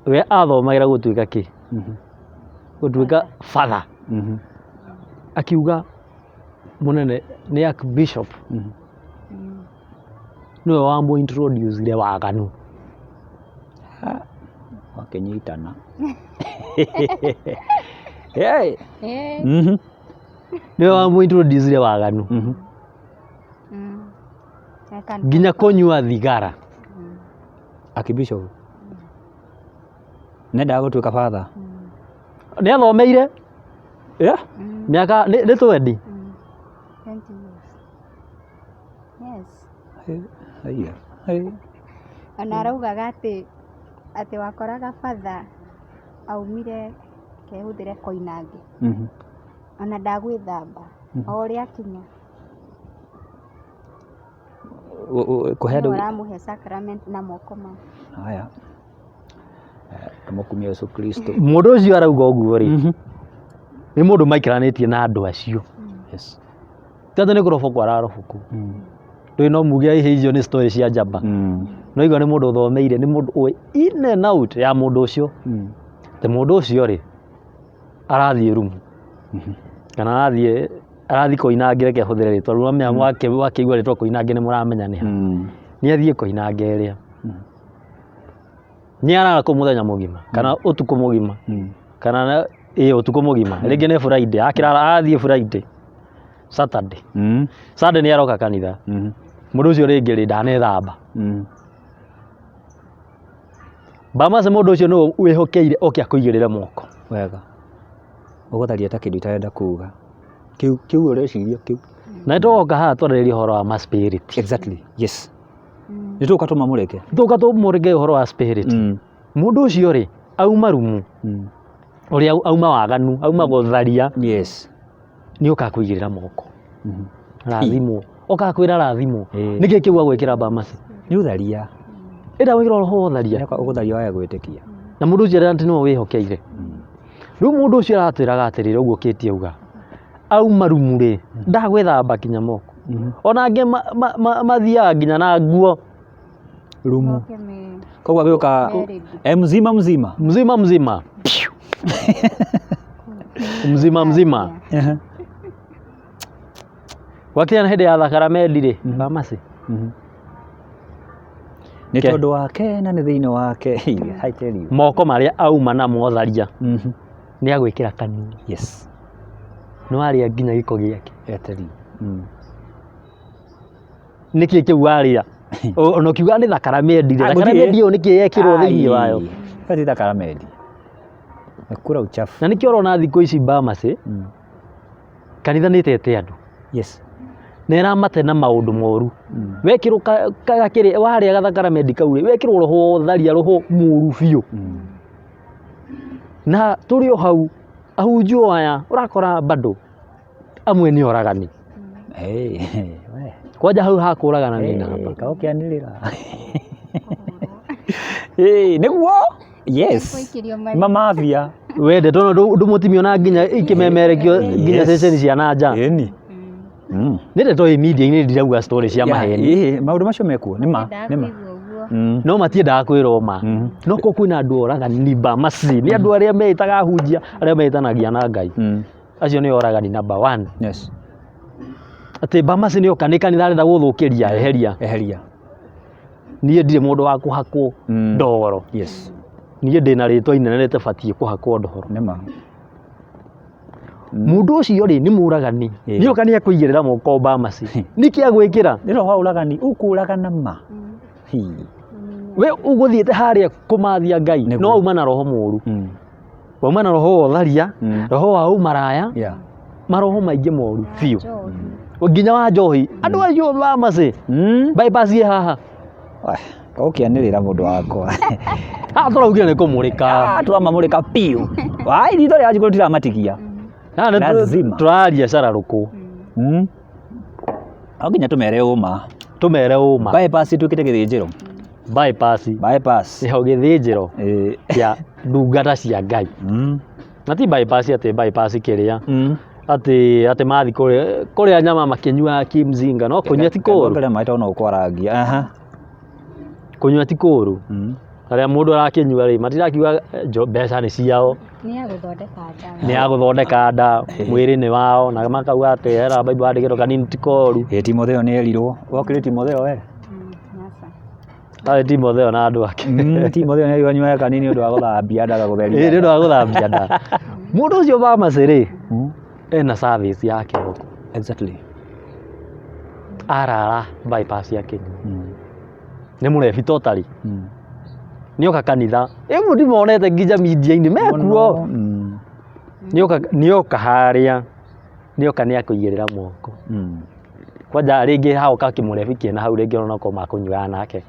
We athomagĩra gũtuĩka kĩ? Gũtuĩka father. Akiuga mũnene nĩ archbishop. Nĩwe wamũ introduce waganu. Wakĩnyitana. Hey. Eh. Nĩwe wamũ introduce waganu. Eka Nginya kũnyua thigara. Archbishop. Nendaga gũtuĩka father. Nĩ athomeire Yeah. mĩaka nĩ twendi. 20 years. Yes. Haiya. Hey. Ona araugaga atĩ atĩ wakoraga batha aumire kehũthĩre koinange ona ndagwĩthamba o ũrĩa akinya Kũhe andũ nĩwe ũramũhe sacrament na moko make. Haya. Tũmũkumie Yesu Kristo. Mũndũ ũcio arauga ũguo rĩ, nĩ mũndũ maikaranĩtie na andũ acio. Yes. Ti atĩ nĩ kũrobokwo ararobokwo. Ndũĩ no muge hihi icio nĩ story cia njamba. No igua nĩ mũndũ ũthomeire, nĩ mũndũ ũĩ in and out ya mũndũ ũcio. Atĩ mũndũ ũcio rĩ, arathiĩ rumu. Kana arathiĩ arathiĩ Koinange reke hũthĩre rĩtwa rĩu wamenya wakĩigua rĩtwa Koinange nĩ mũramenya nĩ ha. Nĩ athiĩ Koinange ĩrĩa. Nĩ arara kũu mũthenya mũgima kana ũtukũ mũgima kana ĩ ũtukũ mũgima rĩngĩ nĩ Friday akĩrara athiĩ Friday Saturday Sunday nĩ aroka kanitha mũndũ ũcio rĩngĩ rĩ ndanethamba. Bamase mũndũ ũcio nĩwe wĩhokeire oke akũigĩrĩre moko. Wega. Ũgũtharia ta kĩndũ itarenda kuga. Kĩu kĩu ũreciria kĩu. Na nĩ tũgoka haha twarĩrĩrie ũhoro wa ma spirit. Exactly. Yes. Nĩ tũgũka tũmamũrĩke. Tũka tũmũrĩke ũhoro wa spirit. Mũndũ ũcio rĩ auma rumu ũrĩa auma waganu auma gũtharia Yes. nĩ ũka kũigĩrĩra moko. Rathimwo. Oka kwĩra rathimwo. Ĩĩ. Nĩkĩ kĩu agwĩkĩra Bamasi? Nĩ ũtharia. Ĩnda gwĩkĩra roho wa ũtharia. Nĩ ũgũtharia wage gwĩtĩkia. Na mũndũ ũcio atĩ nĩwe wĩhokeire. Rĩu mũndũ ũcio aratwĩraga atĩrĩrĩ ũguo Kate auga. Auma rumu rĩ, ndagwĩthamba nginya moko. Ona angĩ mathiaga nginya na nguo. Rumu. Moke me Koguo agĩũka me ready. e mzima mzima. Mzima mzima. Mzima mzima. Ehe. Gwakinya na hĩndĩ ya thakaramendi rĩ, pharmacy. Nĩ Ke. tondũ wake na nĩ thĩinĩ wake. I tell you. Moko marĩa auma namo tharia nĩ agwĩkĩra kanua. Yes. Nĩ warĩa nginya gĩko gĩake. I tell you. Nĩkĩ kĩu warĩa? Ona ũkiuga nĩ thakaramendi rĩ, Ah, gũtirĩ. thakaramendi ĩyo nĩkĩ yekĩrwo thĩinĩ wayo? Ai, ĩyo ti thakaramendi. Nĩ kura uchafu. Na nĩkĩo ũrona thikũ ici pharmacy, kanitha nĩ ĩtete andũ. Yes. Na ĩramate na maũndũ moru. Wekĩrwo gakĩrĩ, warĩa gathakaramedi kau rĩ, wekĩrwo roho wa ũtharia, roho mũru biũ. Na tũrĩ o hau, ahunjia o aya ũrakora bado amwe nĩ oragani. Hey, we. Kwanja hau ha kũragana nĩ namba. Kaũkĩanĩrĩra. Ĩĩ, nĩguo. Yes. Gũikĩrio marigũ. Mamafia. We ndeto ĩno ndũmũtimĩona nginya ikĩmemerekio nginya Yes. ceceni cia na nja. Ĩni. Nĩ ndeto ĩ media-inĩ ndirauga story cia maheni. Ĩĩ, maũndũ macio mekuo. Nĩ ma, Mendaga nĩ ma. kũigua ũguo. No matiendaga kwĩrwo ma. No ko kwĩna andũ oragani bamasi. Nĩ andũ arĩa meĩtaga ahunjia, arĩa meĩtanagia na Ngai. Acio nĩ oragani number one. Yes. Atĩ bamasi nĩ oka nĩ kanitha arenda gũthũkĩria, eheria. Eheria. Niĩ ndirĩ mũndũ wa kũhakwo ndoro. Yes. Niĩ ndĩna rĩtwa inene rĩtabatiĩ kũhakwo ndoro. Nĩ ma. Mũndũ ũcio rĩ nĩ mũragani. Ĩĩ. Nĩ oka nĩ akũigĩrĩra moko bamasi. Nĩkĩ agwĩkĩra? Nĩ roho wa ũragani, ũkũragana ma. Hi. We ũgũthiĩte harĩa kũmathia Ngai, Nĩguo. no wauma na roho mũru. Wauma na roho wa ũtharia, roho wa ũmaraya, maroho maingĩ moru biũ. Nginya wa njohi. Andũ acio bamasi. Bypass ĩ haha. Ũkĩanĩrĩra mũndũ wakwa. Haha tũraugire nĩ kũmũrĩka. Ah, tũramamũrĩka biũ. Wai, ritho rĩa Wanjikũ tũtiramatigia. Haha nĩ Lazima. tũraria cararũkũ. No nginya tũmere ũma. Tũmere ũma. Bypass ĩtuĩkĩte gĩthĩnjĩro. Bypass. Bypass. Nĩho gĩthĩnjĩro Ĩĩ. kĩa ndungata cia Ngai. Na ti bypass atĩ bypass kĩrĩa. Atĩ atĩ mathiĩ kũrĩa kũrĩa nyama makĩnyua kimzinga no kũnyua ti kũũru. Ongerera maĩ tondũ no ũkwarangia. Aha. Kũnyua ti kũũru. Harĩa mũndũ arakĩnyua rĩ matirakiuga mbeca nĩ ciao. Nĩ ya gũthondeka nda. Nĩ ya gũthondeka nda, mwĩrĩ nĩ wao na makauga atĩ hena Bible yandĩkĩtwo kanini ti koru. Ĩ Timotheo nĩ erirwo. Wokire Timotheo we? Aca. Arĩ Timotheo na andũ ake. Timotheo nĩ erirwo anyuage kanini nĩ ũndũ wa gũthambia nda gũtheria. Ĩ nĩ ũndũ wa gũthambia nda. Mũndũ ũcio pharmacy rĩ, ena service ya kĩroko. Exactly. Arara bypass akĩnyua. Nĩ mũrebi totally. Nĩoka kanitha. Ĩmwe ndimonete nginya media-inĩ mekuo. Nĩoka nĩoka harĩa. Nĩoka nĩ akũigĩrĩra moko. Kwanja rĩngĩ hagoka kĩmũrebi kĩna hau rĩngĩ ona okorwo makũnyuaga nake.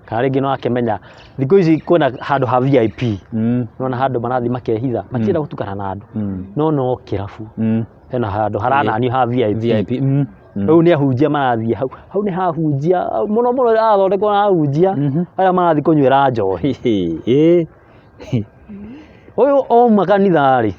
Kana rĩngĩ no akĩmenya thikũ ici kwĩna handũ ha VIP. Nĩwona handũ marathiĩ makehitha. Matienda gũtukana na andũ. No no kĩrabu. Hena handũ harananio ha VIP. VIP. Rĩu nĩ ahunjia marathiĩ hau. Hau nĩ hahunjia mũno mũno harathondekwo na ahunjia arĩa marathiĩ kũnyuĩra njohi. Ũyũ auma kanitha rĩ,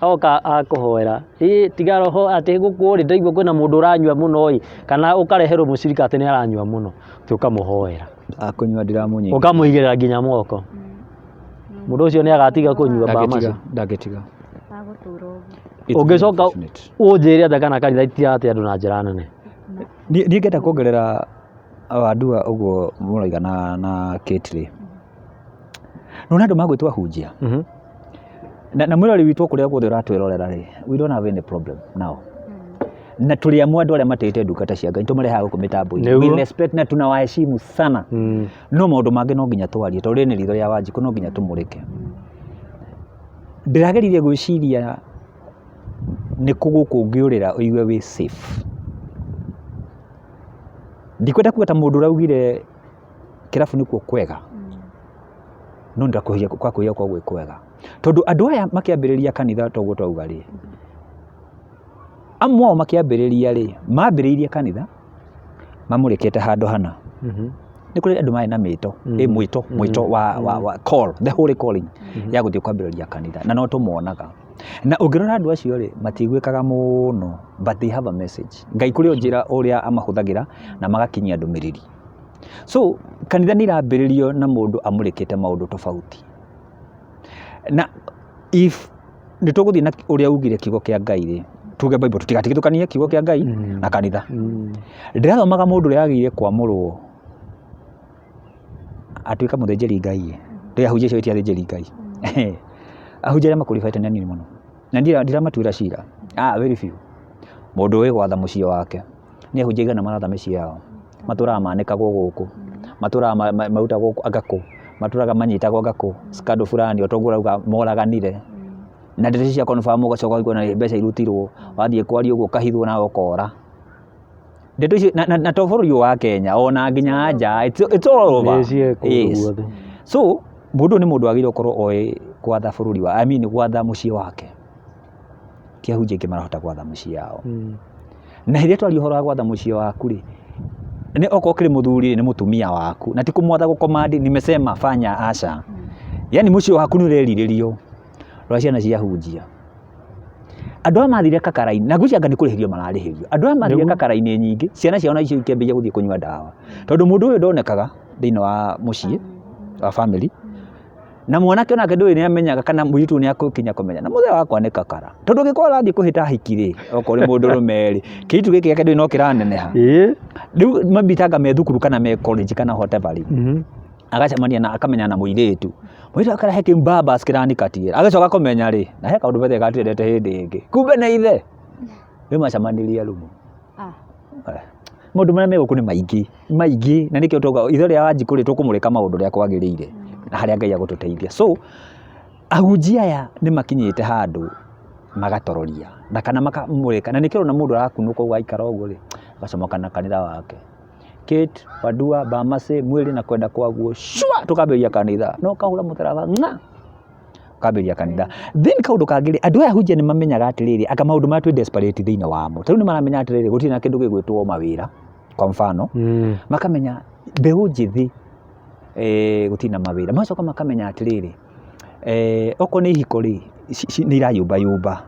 oka akũhoera, ĩ tiga roho atĩ gũkũ rĩ ndaigua kwĩna mũndũ ũranyua mũno ĩ, kana ũkareherwo mũcirika atĩ nĩ aranyua mũno, atĩ ũkamũhoera. Akũnyua ndiramũnyita. Ũkamũigĩrĩra nginya moko. Mũndũ ũcio nĩ agatiga kũnyua Ndangĩtiga, pharmacy. ndangĩtiga. Agũtũra ũguo. It's Ũngĩcoka unfortunate. ũnjĩre atĩa kana kanitha itirate andũ na njĩra nene. Niĩ ngenda kuongerera Wandua ũguo mũroiga na Kate rĩ, nĩwona andũ magwĩtwo ahunjia na mwĩrori witũ kũrĩa guothe ũratwĩrorera rĩ, we don't have any problem nao. Na tũrĩ amwe andũ arĩa matĩĩte ndungata cia Ngai, tũmarehaga gũkũ mĩtambo-inĩ. We Nĩguo. respect na tunawaheshimu sana. No maũndũ mangĩ no nginya twarie, tondũ rĩrĩ nĩ ritho rĩa Wanjikũ no nginya tũmũrĩke. Ndĩrageririe gwĩciria nĩ kũ gũkũ ũngĩũrĩra ũigue wĩ safe. Ndikwenda kuga ta mũndũ ũraugire kĩrabu nĩkuo kwega, no ndakuhĩrĩria kwakuhĩrĩria gũkorwo gwĩ kwega. Tondũ andũ aya makĩambĩrĩria kanitha ta ũguo twauga rĩ, amwe ao makĩambĩrĩria rĩ, mambĩrĩirie kanitha mamũrĩkĩte handũ hana. Nĩ kũrĩ andũ marĩ na mĩto, ĩ mwĩto, mwĩto wa call, the holy calling ya gũthiĩ kwambĩrĩria kanitha, na no tũmonaga. Na ũngĩrora andũ acio rĩ, matiiguĩkaga mũno, but they have a message. Ngai kũrĩ o njĩra ũrĩa amahũthagĩra na magakinyia ndũmĩrĩri. So kanitha nĩ irambĩrĩrio na mũndũ amũrĩkĩte maũndũ tofauti. Na if nĩ tũgũthiĩ na ũrĩa ugire kiugo kĩa Ngai rĩ, tuge Bible tũtigatigithũkanie kiugo kĩa Ngai na kanitha. Ndĩrathomaga mũndũ ũrĩa wagĩrĩire kwamũrwo atuĩka mũthĩnjĩri Ngai, rĩrĩa ahunjia acio ti athĩnjĩri Ngai. Ahunjia arĩa maqualified nĩ anini mũno. Na ndiramatuĩra cira, ah very few. Mũndũ ũĩ gwatha mũciĩ wake, nĩ ahunjia aigana maratha mĩciĩ yao? Matũraga manĩkagwo gũkũ, matũraga marutagwo anga kũ, matũraga manyitagwo anga kũ, scandal fulani o ta ũguo ũrauga moraganire. Na ndeto icio cia confirm ũgacoka ũkaigua nĩ mbeca irutirwo, wathiĩ kwaria ũguo ũkahithwo nawe ũkora. Ndeto icio na to bũrũri ũyũ wa Kenya ona nginya nja, it's all over. Nĩ ciĩ kũndũ Yes. guothe. So mũndũ ũyũ nĩ mũndũ wagĩrĩirwo gũkorwo oĩ gwatha bũrũri wa, I mean gwatha mũciĩ wake. Ti ahunjia aingĩ marahota gwatha mĩciĩ yao. Na rĩrĩa twaria ũhoro wa gwatha mũciĩ waku rĩ, nĩ okorwo ũkĩrĩ mũthuri rĩ, nĩ mũtumia waku, na ti kũmwatha gũ command nimesema fanya aca. Yani mũciĩ waku nĩ ũrerirĩrio. Rora ciana cia ahunjia. Andũ aya mathire kakara-inĩ, na ngwĩciria anga nĩ kũrĩhĩrio mararĩhĩrio. Andũ aya mathire kakara-inĩ nyingĩ, ciana ciao nacio ikĩambĩrĩria gũthiĩ kũnyua ndawa. Tondũ mũndũ ũyũ ndonekaga thĩinĩ wa mũciĩ, wa family, na mwanake onake ndũĩ nĩ amenyaga kana mũirĩtu nĩ akũkinya kũmenya na mũthee wakwa nĩ kakara. Tondũ ũngĩkorwo ũrathiĩ kũhĩta hiki rĩ, okorwo ũrĩ mũndũrũme rĩ, kĩirĩtu gĩkĩ gĩake ndũĩ no kĩraneneha. Rĩu mabitanga me thukuru kana me college kana whatever rĩ, agacemania na akamenyana na mũirĩtu. Mũirĩtu akarehe kĩmbabas kĩranikatie. Agĩcoka kũmenya rĩ, na he kaũndũ bethe gatwendete hĩndĩ ĩngĩ. Kumbe nĩ ithe. Rĩu macemanirie rumu. Maũndũ marĩa me gũkũ nĩ maingĩ, maingĩ na nĩkĩo twauga ithe rĩa Wanjikũ rĩ, tũkũmũrĩka maũndũ ũrĩa kwagĩrĩire na harĩa Ngai agũtũteithia. So ahunjia aya nĩ makinyĩte handũ magatororia na kana makamũrĩka, na nĩkĩo ũrona mũndũ arakunũka ũguo aikara ũguo rĩ, agacomoka na kanitha wake. Kate, Wandua, Bamasi, mwĩrĩ na kwenda kwaguo, shua tũkambĩrĩria kanitha, no ũkahũra mũtharaba ng'a ũkambĩrĩria kanitha. Then kaũndũ kangĩ rĩ, andũ aya ahunjia nĩ mamenyaga atĩrĩrĩ, anga maũndũ marĩa twĩ desperate thĩinĩ wamo. Ta rĩu nĩ maramenya atĩrĩrĩ, gũtirĩ na kĩndũ gĩgwĩtwo mawĩra, kwa mfano, makamenya mbeũ njĩthĩ gũtirĩ na mawĩra. Magacoka makamenya atĩrĩrĩ, okorwo nĩ ihiko rĩ, nĩ irayumbayumba.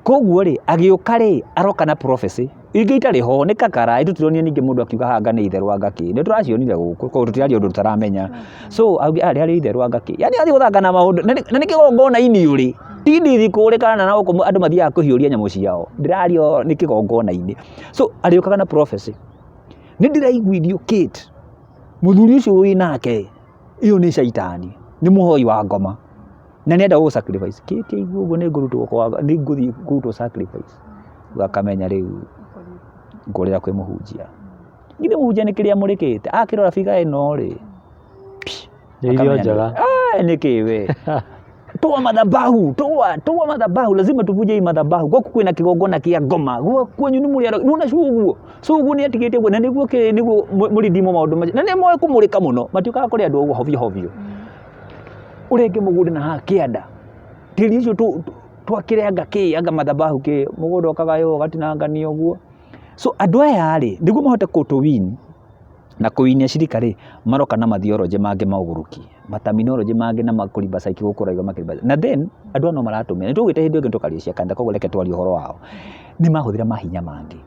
Koguo rĩ, agĩũka rĩ, aroka na prophecy ingĩ itarĩ ho, nĩ kakara, tũtironire ningĩ mũndũ akiuga haha anga nĩ itherũ anga kĩ, nĩ tũracionire gũkũ, koguo tũtiraria ũndũ tũtaramenya. So harĩa itherũ anga kĩ, yani athiĩ gũthaka na maũndũ, na nĩ kĩgongona-inĩ ũrĩ, ti ndithikũ ũrĩ kana na gũkũ andũ mathiaga kũhiũria nyamũ ciao, ndĩraria nĩ kĩgongona-inĩ. So arĩũkaga na prophecy, nĩ ndĩraiguithio Kate, mũthuri ũcio wĩ nake, ĩyo nĩ caitani, nĩ mũhoi wa ngoma. Na nĩ enda gũgũ sacrifice. Kate aigua ũguo nĩ ngũrutwo kwa nĩ ngũthiĩ kũrutwo sacrifice. Rĩu akamenya rĩu ngũrĩra kwĩ mũhunjia. Githĩ mũhunjia nĩ kĩrĩa amũrĩkĩte? Akĩrora figure ĩno rĩ, Nĩ irio njega. Nĩkĩ we? Toa madhabahu, toa, toa madhabahu, lazima tuvunje hii madhabahu. Gwaku kwĩna kĩgongona kĩa ngoma, kwanyu nĩ mũrĩ nĩwona cuguo. Cuguo nĩ atigĩte ũguo na nĩguo kĩ nĩguo mũrindimwo maũndũ macio. Na nĩ moĩ kũmũrĩka mũno, matiũkaga kũrĩ andũ ũguo hovyo hovyo. Ũrenge mũgũnda na haha kĩanda, tĩri ũcio twakĩre anga kĩ, anga madhabahu kĩ, mũgũnda ũkagaywo ũgatinanganio ũguo. So andũ aya rĩ, nĩguo mahote gũtũ win na kũ win acirika rĩ, maroka na mathiorojĩ mangĩ ma ũgũrũki, ma terminology mangĩ na makũrimba psyche gũkũ ũraigua makĩrimba. Na then andũ aya no maratũmĩra, nĩ tũgwĩte hĩndĩ ĩngĩ tũkaria cia kanitha koguo reke twarie ũhoro wao. Nĩ mahũthĩra mahinya mangĩ.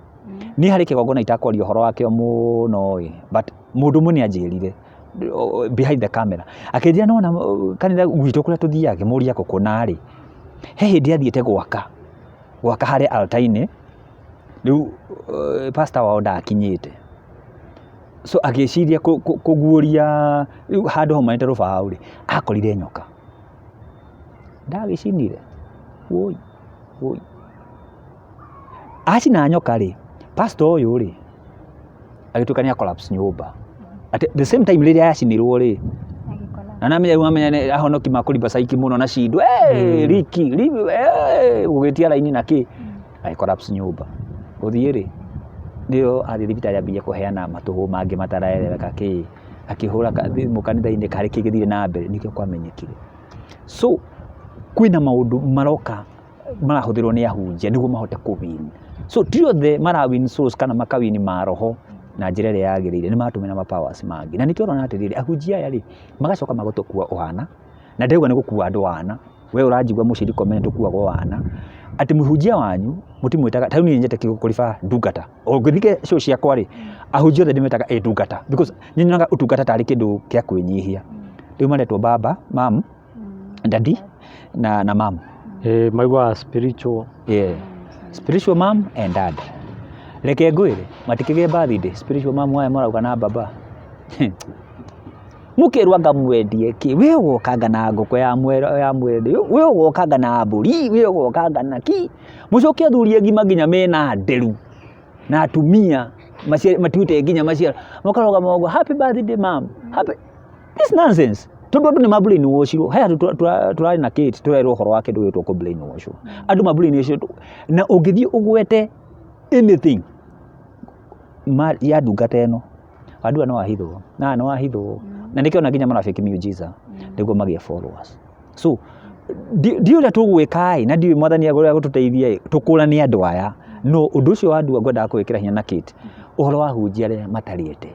Niĩ harĩ kĩgongona itakwaria ũhoro wakĩo mũno ĩ, but mũndũ ũmwe nĩ anjĩrire behind the camera, akĩnjĩra nĩ wona kanitha gwitũ kũrĩa tũthiaga, ngĩmũria kũ kũna rĩ, he hĩndĩ athiĩte gwaka, gwaka harĩa altar-inĩ, rĩu pastor wao ndakinyĩte. So agĩciria kũguũria rĩu handũ haumanĩte rũbaũ rĩ, akorire nyoka. Ndagĩcinire, wũi wũi. Acina nyoka rĩ, pastor ũyũ rĩ, agĩtuĩka nĩ a collapse nyũmba. At the same time rĩrĩa yacinirwo rĩ, na namenya rĩu amenya nĩ ahonoki makũrimba caiki mũno na cindo, riki, gũgĩtia raini na kĩ, agĩ collapse nyũmba. Gũthiĩ rĩ, nĩyo athiĩ thibitarĩ ambĩrĩria kũheana matũhũ mangĩ mataraereweka kĩ, akĩhũra thimũ kanitha-inĩ karĩ kĩ gĩthire na mbere, nĩkĩo kwamenyekire. So kwĩna maũndũ maroka marahũthĩrwo nĩ ahunjia nĩguo mahote kũ win. So ti othe mara win souls kana makawin maroho na njĩra ĩrĩa yagĩrĩire, nĩ maratũmĩra ma powers mangĩ. Na nĩkĩo ũrona atĩrĩrĩ, ahunjia aya rĩ, magacoka magatũkua ũhana, na ndĩrauga nĩ gũkua andũ wana, we ũranjigua mũcirika ũmenye tũkuagwo wana. Atĩ mũhunjia wanyu mũtimwĩtaga, ta rĩu niĩ nyendete kũriba ndungata. Ũngĩthiĩ show ciakwa rĩ, ahunjia othe ndĩmetaga ĩ ndungata because nĩ nyonaga ũtungata tarĩ kĩndũ kĩa kwĩnyihia. Rĩu maretwo baba, mum, daddy na mum. Ĩĩ maiguaga spiritual. Yeah. Spiritual mom and dad. Reke ngwĩre, matikĩgĩe birthday, spiritual mom aya marauga na baba. Mũkerwo anga mwendie kĩ, we ũgokanga na ngũkũ ya ya mwendie, we ũgokanga na mbũri, we ũgokanga na ki. Mũcoke athuri agima nginya mena nderu na atumia matuĩte nginya maciaro, makarũgama ũguo, happy birthday mom, happy. This nonsense. Tondũ andũ nĩ ma brain washirwo. He handũ tũrarĩ na Kate tũrerwo ũhoro wa kĩndũ gĩgwĩtwo kũ brain wash. Andũ ma brain wash na ũngĩthiĩ ũgwete anything ma ya ndungata ĩno, wandua nĩ wahithwo, na nĩ wahithwo. Na nĩkĩo ona nginya mara fake miujiza nĩguo magĩe followers. So ndiũĩ ũrĩa tũgwĩka ĩ, na ndiũĩ mwathani ũrĩa egũtũteithia ĩ, tũkũrane andũ aya. No ũndũ ũcio wa ndua ngwendaga kũwĩkĩra hinya na Kate, ũhoro wa ahunjia arĩa matarĩte.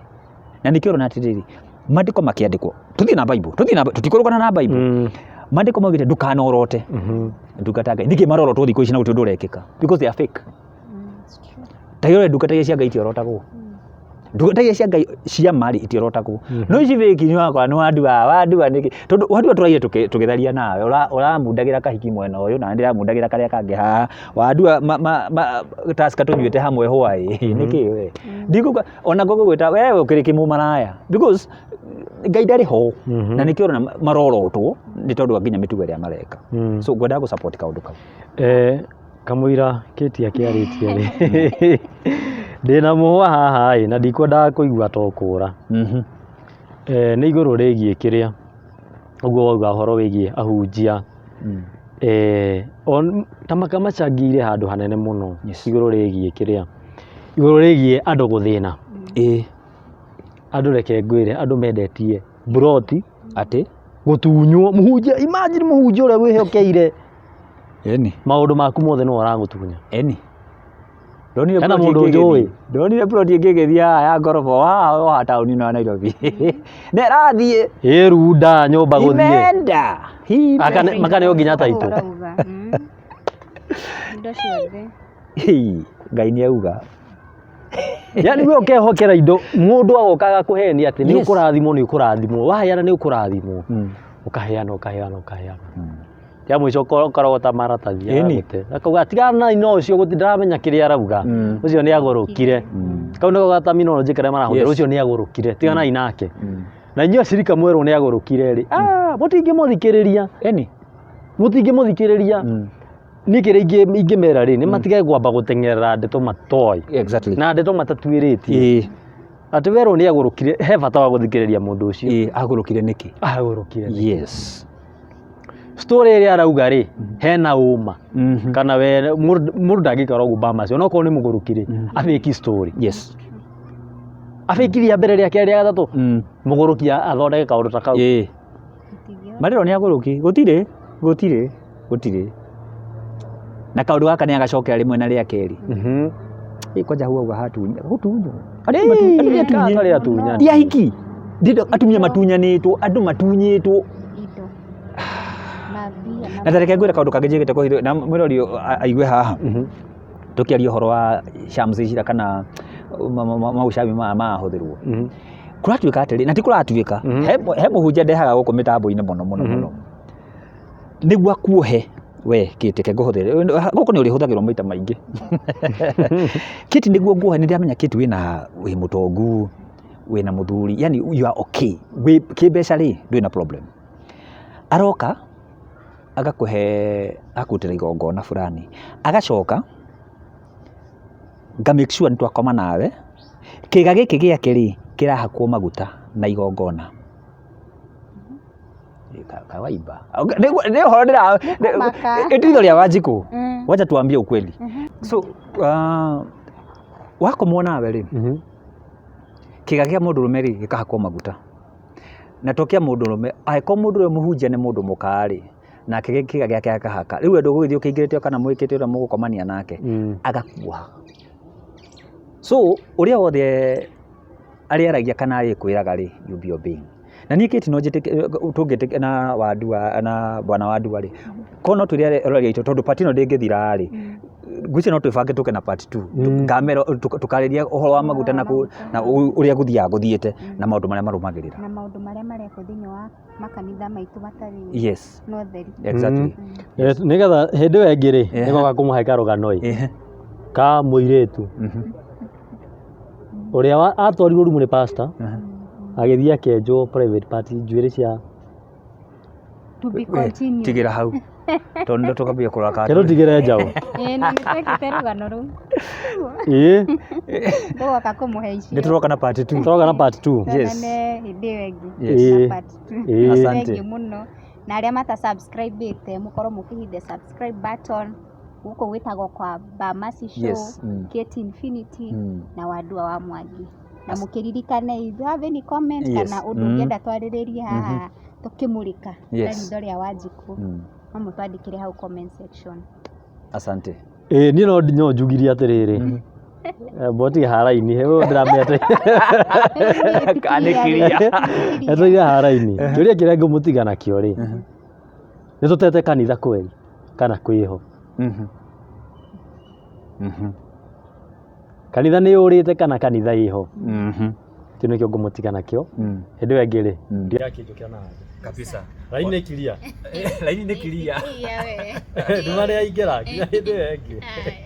Na nĩkĩo ũrona atĩrĩrĩ, maandĩko makĩandĩkwo, tũthiĩ na Bible, tũthiĩ na tũtikũrũgana na Bible. Maandĩko maugĩte ndũkanorote ndungata ya Ngai. Nĩkĩ marorotwo thikũ ici na gũtirĩ ũndũ ũrekĩka? Because they are fake. Ta ũrĩa ndungata iria cia Ngai itiorotagwo. Ndungata iria cia Ngai cia ma rĩ itiorotagwo. No ici fake nĩ wakora nĩ wandua, wandua nĩkĩ? Tondũ wandua tũraire tũgĩtharia nawe, ũramundagĩra kahiki mwena ũyũ na ndĩramundagĩra karĩa kangĩ haha. Wandua Tusker tũnyuĩte hamwe hwaĩ, nĩkĩ we? Ndikũigua ona ngũgũgwĩta we ũkĩrĩ kĩmũmaraya because Ngai ndarĩ ho na nĩkĩo ũrona marorotwo nĩ tondũ wa nginya mĩtugo ĩrĩa mareka. So ngwendaga gũ support kaũndũ kau. Kamũira Kate akĩarĩtie rĩ, ndĩna mũhwa haha ĩ na ndikwendaga kũigua ta ũkũra. Nĩ igũrũ rĩgiĩ kĩrĩa ũguo wauga ũhoro wĩgiĩ ahunjia ta macangĩire handũ hanene mũno igũrũ rĩgiĩ kĩrĩa, igũrũ rĩgiĩ andũ gũthĩna. Andũ reke ngwĩre andũ mendetie mburoti Atĩ? Gũtunywo, mũhunjia, imagine mũhunjia ũrĩa wĩhokeire Ĩni. Maũndũ maku mothe nĩwe ũragũtunya. Ĩni. Ndonire Hena plot mũndũ ĩngĩ njũĩ. ĩgĩthiĩ. Ndonire plot ĩngĩ ĩgĩthiĩ haha ya ngoroba o haha o haha taũni ĩno ya Nairobi. Na ĩrathiĩ. Ĩ runda nyũmba gũthiĩ. Imeenda. Akane- makaneo nginya taitũ. Ũrauga. Indo ciothe. Hii, Ngai nĩ auga. Yani we ũkehokera indo mũndũ agoka agakũhenia atĩ nĩ Yes. ũkũrathimwo nĩ ũkũrathimwo waheana nĩ ũkũrathimwo ũkaheana ũkaheana ũkaheana ya mũico ũkarogota maratathi Ĩni. agagũte akauga tigana na ino ũcio gũti ndaramenya kĩrĩa arauga ũcio nĩ agũrũkire kau nĩko ga terminology karĩa marahũthĩra Yes. ũcio nĩ agũrũkire tiganai nake na inyuĩ acirika mwerwo nĩ agũrũkire rĩ ah mũtingĩmũthikĩrĩria Ĩni. mũtingĩmũthikĩrĩria niĩ kĩrĩa ingĩmera rĩ nĩ matige kwamba gũteng'erera ndeto matoĩ na ndeto matatuĩrĩtie atĩ werwo nĩ agũrũkire he bata wa gũthikĩrĩria mũndũ ũcio. Ĩĩ, agũrũkire nĩkĩ? Agũrũkire nĩkĩ? Yes. Story ĩrĩa arauga rĩ hena ũma kana we mũndũ ndangĩikara ũguo Bamas ona okorwo nĩ mũgũrũki rĩ abĩki story. Yes. Abĩki rĩa mbere rĩa kerĩ rĩa gatatũ mũgũrũki athondeke kaũndũ ta kau. Ĩĩ. Marĩrwo nĩ agũrũki gũtirĩ gũtirĩ gũtirĩ na kaũndũ gaka nĩ agacokera rĩmwe na rĩa kerĩ. Ĩ kwanja hau auga hatunya gũtunywo andũ andũ nĩ atunye Atarĩ atunyani. ti ahiki Ndĩrenda atumia matunyanĩtwo andũ matunyĩtwo Indo. Mambia. Na ta reke ngwĩre kaũndũ kangĩ njĩkĩte kũhithwo na mwĩrori aigue haha tũkĩaria ũhoro wa shams ici kana maucawi maya marahũthĩrwo kũratuĩka atĩrĩ na ti kũratuĩka he mũhunjia ndehaga gũkũ mĩtambo-inĩ mũno mũno mũno nĩguo akuohe we Kate reke ngũhũthĩre gũkũ nĩ ũrĩhũthagĩrwo maita maingĩ Kate nĩguo nguohe nĩ ndĩramenya Kate wĩna wĩ mũtongu wĩna mũthuri yani you are okay wĩ kĩmbeca rĩ ndũrĩ na problem aroka agakũhe agakũrutĩra igongona fulani agacoka nga make sure nĩ twakoma nawe kĩga gĩkĩ gĩake rĩ kĩrahakwo maguta na igongona Kawaimba. Nĩ ũhoro ndĩra Nĩkũmaka. ĩtitho rĩa Wanjikũ. Wacha tuambie ukweli. So wakomwo nawe rĩ kĩga kĩa mũndũrũme rĩ gĩkahakwo maguta na to kĩa mũndũrũme angĩkorwo mũndũ ũrĩa mũhunjia nĩ mũndũ mũka rĩ nake kĩga gĩake akahaka rĩu we ndũgũgĩthiĩ ũkĩingĩrĩte kana mwĩkĩte ũrĩa mũgũkomania nake agakuoha so ũrĩa wothe arĩaragia kana arĩkwĩraga rĩ you be obeying. Na niĩ Kate no njĩtĩkie tũngĩtĩkia na Wandua na bwana Wandua rĩ, korwo no twĩre arori aitũ tondũ part ĩno ndĩngĩthira rĩ, ngwĩciria no twĩbange tũke na part 2 ngamera tũkarĩria ũhoro wa maguta na na ũrĩa gũthiaga gũthiĩte na maũndũ marĩa marũmagĩrĩra. Na maũndũ marĩa marekwo thĩinĩ wa makanitha maitũ matarĩ na ũtheri. Exactly. Nĩgetha hĩndĩ ĩyo ĩngĩ rĩ, nĩgoka kũmũhe karũgano ĩ, ka mũirĩtu ũrĩa atwarirwo rumu nĩ pastor, agĩthiĩ akĩenjwo private part njuĩrĩ cia To be continued. Tigĩra hau tondũ nĩ tũkambia kũrora kana Kĩrũtigĩre njaũ. Ĩĩ na nĩ twekĩte rũgano rũu. Ĩĩ. Tũgoka kũmũhe icio. Nĩ tũroka na part 2. Tũroka na part 2. Tuonane hĩndĩ ĩyo ĩngĩ. Yes. Na part 2. Ĩĩ. Asante. Thank you mũno. Na arĩa mata subscribe ĩte mũkorwo mũkĩhit subscribe button. Gũkũ gwĩtagwo kwa Bamasi Show, Kate Infinity na Wandua wa Mwangi. Na mũkĩririkane if you have any comment kana ũndũ ũngĩenda twarĩrĩrie haha tũkĩmũrĩka na ritho rĩa Wanjikũ, no mũtwandĩkĩre hau comment section. Asante. Ĩĩ niĩ no no njugirie atĩrĩrĩ, mbotige haraini, he ũyũ ndĩramenya atĩ Kanĩkiria. etereire haraini. Kĩũria kĩrĩa ngũmũtiga nakĩo rĩ, nĩ tũtete kanitha kweri kana kwĩho? Kanitha nĩ yũrĩte kana kanitha ĩho? Kĩu nĩkĩo ngũmũtiga nakĩo. Hĩndĩ ĩyo ĩngĩ rĩ, ndirakĩnjũkĩra na handũ. Kabisa. Raini nĩ clear. Laini nĩ clear. Iya we. Nduma nĩ yaingĩra nginya hĩndĩ ĩyo ĩngĩ. Haya.